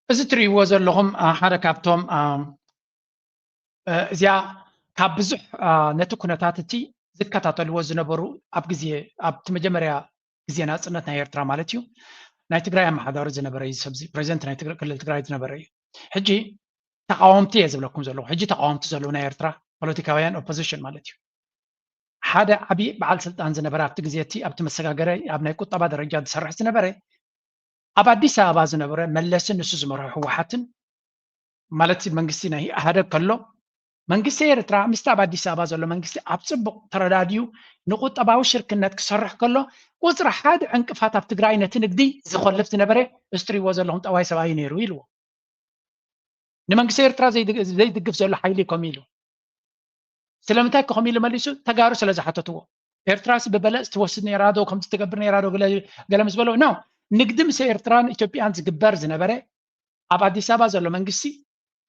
እዚ ትርእይዎ ዘለኹም ሓደ ካብቶም እዚኣ ካብ ብዙሕ ነቲ ኩነታት እቲ ዝከታተልዎ ዝነበሩ ኣብ ግዜ ኣብቲ መጀመርያ ግዜ ናፅነት ናይ ኤርትራ ማለት እዩ ናይ ትግራይ ኣመሓዳሪ ዝነበረ እዩ። ሰብዚ ፕሬዚደንት ናይ ክልል ትግራይ ዝነበረ እዩ። ሕጂ ተቃወምቲ እየ ዝብለኩም ዘለኹ። ሕጂ ተቃወምቲ ዘለዉ ናይ ኤርትራ ፖለቲካውያን ኦፖዚሽን ማለት እዩ። ሓደ ዓብዪ በዓል ስልጣን ዝነበረ ኣብቲ ግዜ እቲ ኣብቲ መሰጋገሪ ኣብ ናይ ቁጠባ ደረጃ ዝሰርሕ ዝነበረ ኣብ ኣዲስ ኣበባ ዝነበረ መለስን ንሱ ዝመርሖ ህወሓትን ማለት መንግስቲ ናይ ኢህኣደግ ከሎ መንግስቲ ኤርትራ ምስቲ ኣብ ኣዲስ ኣበባ ዘሎ መንግስቲ ኣብ ፅቡቕ ተረዳድዩ ንቁጠባዊ ሽርክነት ክሰርሕ ከሎ ቁፅሪ ሓደ ዕንቅፋት ኣብ ትግራይ ነቲ ንግዲ ዝኾልፍ ዝነበረ እዚ ትሪእዎ ዘለኹም ጠባይ ሰብኣይ ነይሩ ኢልዎ። ንመንግስቲ ኤርትራ ዘይድግፍ ዘሎ ሓይሊ ኮም ኢሉ ስለምንታይ ኮም ኢሉ መሊሱ ተጋሩ ስለ ዝሓተትዎ ኤርትራስ ብበለፅ ትወስድ ነይራ ዶ ከምዚ ትገብር ነይራ ዶ ገለ ምስ በሎ ኖ ንግዲ ምስ ኤርትራን ኢትዮጵያን ዝግበር ዝነበረ ኣብ ኣዲስ ኣበባ ዘሎ መንግስቲ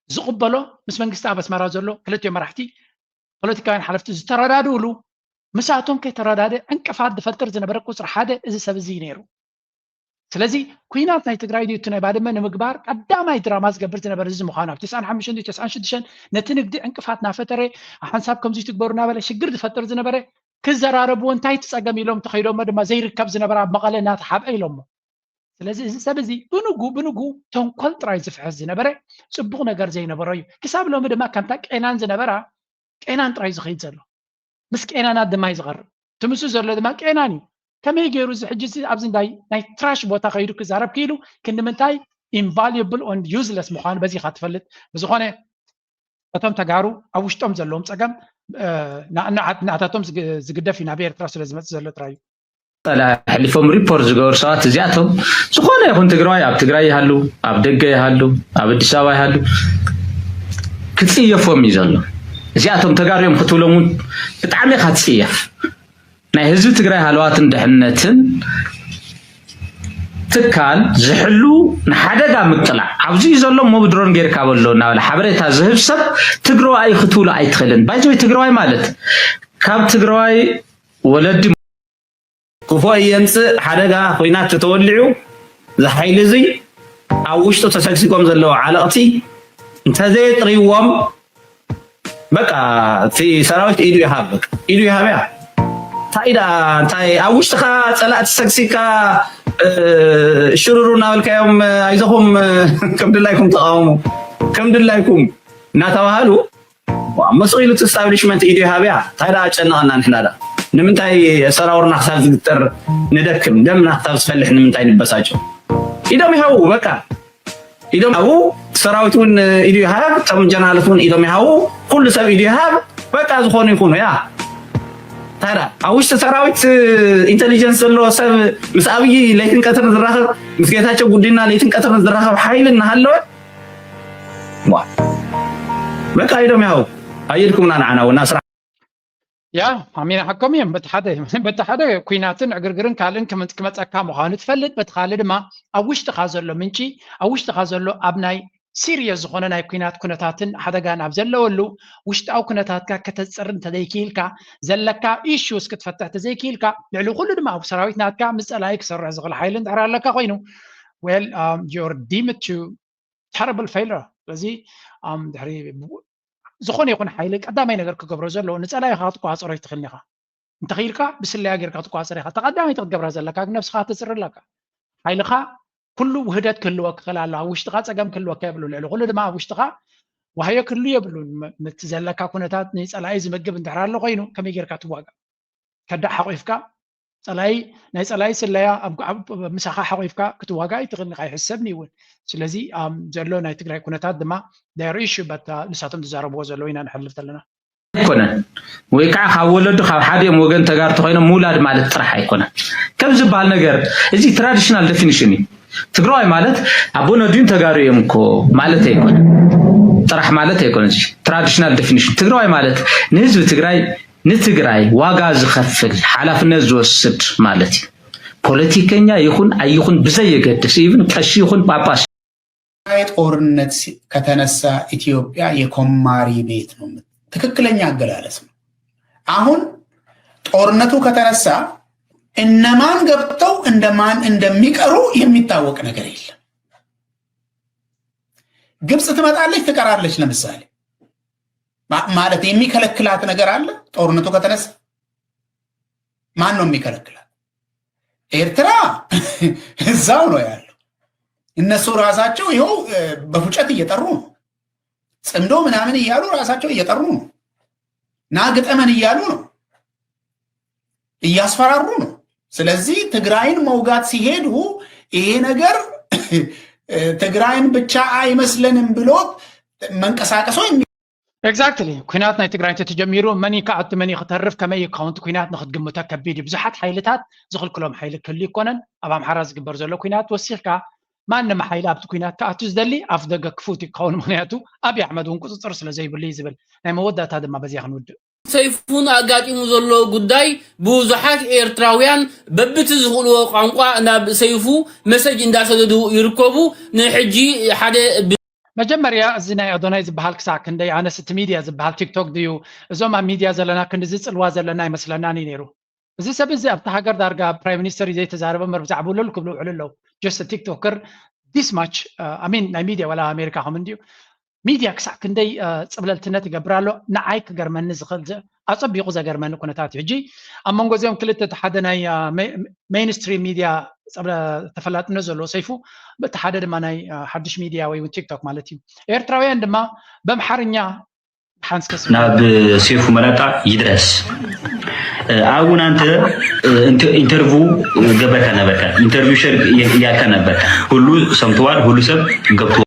ዝቕበሎ ምስ መንግስቲ ኣብ ኣስመራ ዘሎ ክልቲኦም መራሕቲ ፖለቲካውያን ሓለፍቲ ዝተረዳድእሉ ምሳቶም ከይተረዳደ ዕንቅፋት ዝፈጥር ዝነበረ ቁፅሪ ሓደ እዚ ሰብ እዚ ነይሩ። ስለዚ ኩናት ናይ ትግራይ ድዩ እቲ ናይ ባድመ ንምግባር ቀዳማይ ድራማ ዝገብር ዝነበረ እዚ ምዃኑ ኣብ ተስዓን ሓሙሽተን ድዩ ተስዓን ሽዱሽተን ነቲ ንግዲ ዕንቅፋት ናፈጠረ ሓንሳብ ከምዚ ትግበሩ እናበለ ሽግር ዝፈጥር ዝነበረ ክዘራረብዎ እንታይ ትፀገም ኢሎም ተኸይዶሞ ድማ ዘይርከብ ዝነበረ ኣብ መቐለ እናተሓብአ ኢሎሞ። ስለዚ እዚ ሰብ እዚ ብንጉ ብንጉ ተንኮል ጥራይ ዝፍሕስ ዝነበረ ፅቡቕ ነገር ዘይነበሮ እዩ። ክሳብ ሎሚ ድማ ከምታ ቄናን ዝነበራ ቄናን ጥራይ ዝኸይድ ዘሎ ምስ ቄናናት ድማ እዩ ዝቐርብ። ትምሱ ዘሎ ድማ ቄናን እዩ። ከመይ ገይሩ እዚ ሕጂ እዚ ኣብዚ እንዳይ ናይ ትራሽ ቦታ ከይዱ ክዛረብ ክኢሉ ክንዲ ምንታይ invaluable and useless ምዃኑ በዚ ኢኻ ትፈልጥ። ብዝኾነ እቶም ተጋሩ ኣብ ውሽጦም ዘለዎም ፀገም ናታቶም ዝግደፍ እዩ ናብ ኤርትራ ስለ ዝመፅእ ዘሎ ጥራይ እዩ። ኣሕሊፎም ሪፖርት ዝገበሩ ሰባት እዚኣቶም ዝኾነ ይኹን ትግራዋይ ኣብ ትግራይ ይሃሉ ኣብ ደገ ይሃሉ ኣብ ኣዲስ ኣበባ ይሃሉ ክፅየፎም እዩ ዘሎ። እዚኣቶም ተጋሩ እዮም ክትብሎም እውን ብጣዕሚ ኢኻ ትፅየፍ። ናይ ህዝቢ ትግራይ ሃለዋትን ድሕነትን ትካል ዝሕሉ ንሓደጋ ምቅላዕ ኣብዚ እዩ ዘሎ እሞ ብድሮን ጌርካ በሎ እናበለ ሓበሬታ ዝህብ ሰብ ትግራዋይ ክትብሎ ኣይትኽእልን። ባይዘወይ ትግራዋይ ማለት ካብ ትግራዋይ ወለዲ ክፉእ የምፅእ ሓደጋ ኹናት ተተወሊዑ እዚ ሓይሊ እዚ ኣብ ውሽጡ ተሰግሲጎም ዘለዉ ዓለቕቲ እንተዘየጥርይዎም በቃ እቲ ሰራዊት ኢዱ ይሃብ በቃ ኢዱ ይሃብ እያ እንታይ ደኣ እንታይ ኣብ ውሽጥኻ ፀላእቲ ሰግሲካ ሽሩሩ እናበልካዮም ኣይዞኹም ከም ድላይኩም ተቃወሙ ከም ድላይኩም እናተባሃሉ መስ ኢሉ እቲ ስታብሊሽመንት ኢዱ ይሃብ እያ እንታይ ደኣ ኣጨነቐና ንሕና ደኣ ንምንታይ ሰራውርና ክሳብ ዝግጠር ንደክም ደምና ክሳብ ዝፈልሕ ንምንታይ ንበሳጨው ኢዶም ይሃቡ በቃ ኢዶም ይሃቡ ሰራዊት እውን ኢዱ ይሃብ እቶም ጀነራላት እውን ኢዶም ይሃቡ ኩሉ ሰብ ኢዱ ይሃብ በቃ ዝኾኑ ይኹኑ እያ ታዲያ ኣብ ውሽጢ ሰራዊት ኢንቴሊጀንስ ዘሎ ሰብ ምስ ኣብይ ለይትን ቀትርን ዝራኸብ፣ ምስ ጌታቸው ጉዲና ለይትን ቀትርን ዝራኸብ ሓይሊ እናሃለወ፣ ዋ፣ በቃ ኢዶም ያው ኣየድኩምና ንዓና ወና ስራሕ። ያ ኣሚና ሓኮም እዮም። በቲ ሓደ በቲ ሓደ ኩናትን ዕግርግርን ካልእን ክመ- ክመፀካ ምዃኑ ትፈልጥ፣ በቲ ካልእ ድማ ኣብ ውሽጥኻ ዘሎ ምንጪ፣ ኣብ ውሽጥኻ ዘሎ ኣብ ናይ ሲሪየስ ዝኾነ ናይ ኩናት ኩነታትን ሓደጋን ኣብ ዘለወሉ ውሽጣዊ ኩነታትካ ከተፅር እንተዘይክኢልካ፣ ዘለካ ኢሹስ ክትፈትሕ ተዘይክኢልካ፣ ልዕሊ ኩሉ ድማ ኣብ ሰራዊት ናትካ ምስ ፀላኢ ክሰርሕ ዝኽእል ሓይሊ እንድሕር ኣለካ ኮይኑ፣ well, um, you're deemed to terrible failure። ስለዚ um, ድሕሪ ዝኾነ ይኹን ሓይሊ ቀዳማይ ነገር ክገብሮ ዘለዎ ንፀላኢኻ ክትቆፃፀሮ ኣይትኽእልን ኢኻ። እንተኽኢልካ ብስለያ ጌርካ ክትቆፃፀር ኢኻ። እታ ቀዳመይቲ ክትገብራ ዘለካ ግን ነብስኻ ክትፅር ኣለካ። ሓይልኻ ኩሉ ውህደት ክህልወካ ክኽእል ኣሎ። ኣብ ውሽጥኻ ፀገም ክህልወካ የብሉ። ልዕሊ ኩሉ ድማ ኣብ ውሽጥኻ ዋህዮ ክህሉ የብሉን። ም- ምቲ ዘለካ ኩነታት ንፀላኢ ዝምግብ እንድሕር ኣሎ ኮይኑ ከመይ ጌርካ ትዋጋእ? ከዳዕ ሓቑፍካ ፀላኢ ናይ ፀላኢ ስለያ ኣብ ኣብ- ምሳኻ ሓቑፍካ ክትዋጋእ ኣይትኽእልን ኢኻ። ኣይሕሰብን እዩ እውን። ስለዚ ኣም፣ ዘሎ ናይ ትግራይ ኩነታት ድማ ዳይር ኢሹ በት ንሳቶም ዝዛረብዎ ዘለዉ ኢና ንሕልፍ ዘለና። ኣይኮነን ወይ ከዓ ካብ ወለዱ ካብ ሓዲኦም ወገን ተጋሩ ተኮይኖም ምውላድ ማለት ጥራሕ ኣይኮነን ከም ዝበሃል ነገር። እዚ ትራዲሽናል ዴፊኒሽን እዩ። ትግራዋይ ማለት ኣቦን ኣዲኡን ተጋሩ እዮም እኮ ማለት ኣይኮነን። ጥራሕ ማለት ኣይኮነን። እዚ ትራዲሽናል ዴፊኒሽን ትግራዋይ ማለት ንህዝቢ ትግራይ ንትግራይ ዋጋ ዝኸፍል ሓላፍነት ዝወስድ ማለት እዩ። ፖለቲከኛ ይኹን ኣይኹን ብዘየገድስ ኢቭን ቀሺ ይኹን ጳጳስ ጦርነት ሲ- ከተነሳ ኢትዮጵያ የኮማሪ ቤት ነው የምት- ትክክለኛ አገላለጽ ነው። አሁን ጦርነቱ ከተነሳ እነማን ገብተው እንደማን እንደሚቀሩ የሚታወቅ ነገር የለም። ግብጽ ትመጣለች፣ ትቀራለች። ለምሳሌ ማ- ማለት የሚከለክላት ነገር አለ? ጦርነቱ ከተነሳ ማን ነው የሚከለክላት? ኤርትራ እዛው ነው ያለው። እነሱ ራሳቸው ይኸው እ፣ በፉጨት እየጠሩ ነው፣ ጽምዶ ምናምን እያሉ ራሳቸው እየጠሩ ነው፣ ና ግጠመን እያሉ ነው፣ እያስፈራሩ ነው። ስለዚህ ትግራይን መውጋት ሲሄዱ ይሄ ነገር እ፣ ትግራይን ብቻ አይመስለንም ብሎ መንቀሳቀሶ ኤግዛክትሊ። ኩናት ናይ ትግራይ እንተተጀሚሩ መን እዩ ክኣቱ መን እዩ ክተርፍ ከመይ እዩ ክኸውን እቲ ኩናት ንክትግምቶ ከቢድ እዩ። ብዙሓት ሓይልታት ዝኽልክሎም ሓይሊ ክህሉ ይኮነን። ኣብ ኣምሓራ ዝግበር ዘሎ ኩናት ወሲኽካ ማንም ሓይሊ ኣብቲ ኩናት ክኣቱ ዝደሊ ኣፍ ደገ ክፉት እዩ ክኸውን። ምክንያቱ ኣብይ ኣሕመድ እውን ቁፅፅር ስለ ዘይብሉ እዩ ዝብል። ናይ መወዳእታ ድማ በዚያ ክንውድእ። ሰይፉን ኣጋጢሙ ዘሎ ጉዳይ ብዙሓት ኤርትራውያን በብቲ ዝኽእልዎ ቋንቋ ናብ ሰይፉ መሰጅ እንዳሰደዱ ይርከቡ። ንሕጂ ሓደ ብ- መጀመርያ እዚ ናይ ኣዶናይ ዝበሃል ክሳዕ ክንደይ ኣነስ እቲ ሚድያ ዝበሃል ቲክቶክ ድዩ እዞም ኣብ ሚድያ ዘለና ክንዲ ዝፅልዋ ዘለና ኣይመስለናን እዩ ነይሩ። እዚ ሰብ እዚ ኣብቲ ሃገር ዳርጋ ፕራይም ሚኒስተር እዩ ዘይተዛረበ እምበር ብዛዕባ ውለል ክብሉ ውዕሉ ኣለዉ። ጀስት ቲክቶከር ዲስ ማች ኣሚን ናይ ሚድያ ዋላ ኣሜሪካ ከም እንድዩ ሚድያ ክሳዕ ክንደይ እ፣ ፅብለልትነት ይገብር ኣሎ። ንዓይ ክገርመኒ ዝኽእል ዘ- ኣፀቢቑ ዘገርመኒ ኩነታት እዩ። ሕጂ ኣብ መንጎ እዚኦም ክልተ እቲ ሓደ ናይ እ፣ ሜ- ሜይንስትሪም ሚድያ ፀብለ ተፈላጥነት ዘለዎ ሰይፉ፣ እቲ ሓደ ድማ ናይ እ፣ ሓድሽ ሚድያ ወይ እውን ቲክቶክ ማለት እዩ። ኤርትራውያን ድማ በምሓርኛ ሓንስከስ ናብ ሴፉ መላጣ ይድረስ። ኣብውን አንተ ኢንተርቪው ገበርካ ነበርካ፣ ኢንተርቪው ሸር ያልካ ነበርካ። ሁሉ ሰምተዋል፣ ሁሉ ሰብ ገብቶ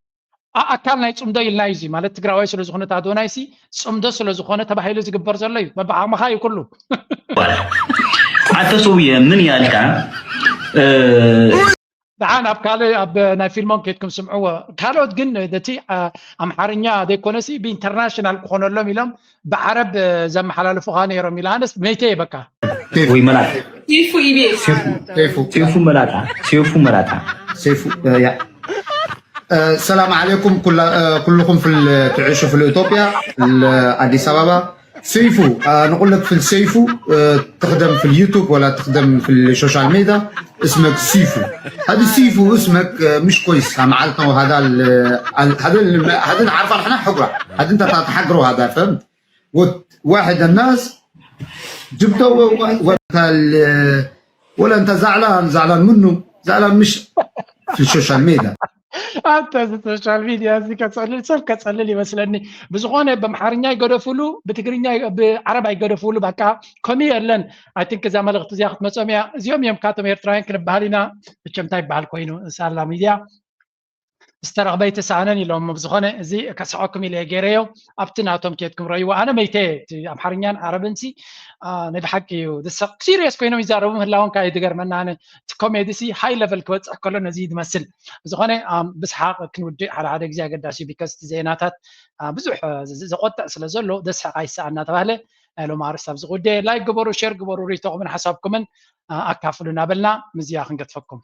ኣ- ኣካል ናይ ፅምዶ ኢልና እዩ እዚ ማለት ትግራዋይ ስለ ዝኾነ ኣዶናይ ሲ ፅምዶ ስለ ዝኾነ ተባሂሉ ዝግበር ዘሎ እዩ። በብዓቕምኻ እዩ ኩሉ። አንተ ሰውዬ ምን ያልካ ደሓን ኣብ ካልእ ኣብ ናይ ፊልሞም ከይድኩም ስምዕዎ። ካልኦት ግን ነቲ ኣ- ኣምሓርኛ ዘይኮነሲ ብኢንተርናሽናል ክኾነሎም ኢሎም ብዓረብ እ፣ ዘመሓላልፉኻ ነይሮም ኢሉ። ኣነስ መይተ እየ በቃ። ወይ መላጣ سيفو إي بي إس سيفو ሴፉ መላጣ ሴፉ መላጣ سيفو آه، يا آه، السلام عليكم كل آه، كلكم في ال- تعيشوا في الأوتوبيا، ال- أديس أبابا. سيفو آه، نقول لك في السيفو آه، تخدم في اليوتيوب ولا تخدم في السوشيال ميديا، اسمك سيفو. هذا سيفو اسمك آه، مش كويس مع الطو هذا ال- ال- هذا ال- هذا نعرفه احنا حقره، هذا انت تحقره هذا، فهمت؟ وت- واحد الناس جبته و- و- وانت ال- ولا انت زعلان زعلان منه، زعلان مش في السوشيال ميديا. ኣንተ እዚ ሶሻል ሚድያ እዚ ከፀልል ሰብ ከፀልል ይመስለኒ። ብዝኾነ በምሓርኛ ይገደፉሉ፣ ብትግርኛ ይ- ብዓረብ ኣይገደፉሉ። በቃ ከምኡ የለን። ኣይ ቲንክ እዛ መልእኽቲ እዚኣ ክትመፅኦም እያ። እዚኦም እዮም ካቶም ኤርትራውያን ክንበሃል ኢና። መቸም እንታይ ይበሃል ኮይኑ ሳላ ሚድያ ዝተረኽበ ኣይተሳእነን ኢሎም። ብዝኾነ እዚ ከስሐኩም ኢለ ገይረዮ። ኣብቲ ናቶም ኬድኩም ረእይዎ። ኣነ መይተ እቲ ኣምሓርኛን ዓረብን ሲ ናይ ብሓቂ እዩ ዝሰቕ። ሲሪየስ ኮይኖም ይዛረቡ ምህላዎም ከዓ ይትገርመና። ኣነ እቲ ኮሜዲ ሲ ሃይ ለቨል ክበፅሕ ከሎ ነዚ እዩ ዝመስል። ብዝኾነ ብስሓቕ ክንውድእ ሓደ ሓደ ግዜ ኣገዳሲ እዩ። ቢካዝ እቲ ዜናታት ብዙሕ ዘቆጥዕ ስለ ዘሎ ዘስሕቕ ኣይሰኣን እናተባህለ ናይ ሎም ኣርእስቲ ኣብዚ ጉዳይ ላይክ ግበሩ፣ ሼር ግበሩ፣ ርኢቶኹምን ሓሳብኩምን ኣካፍሉ እናበልና ምዝያ ክንገድፈኩም።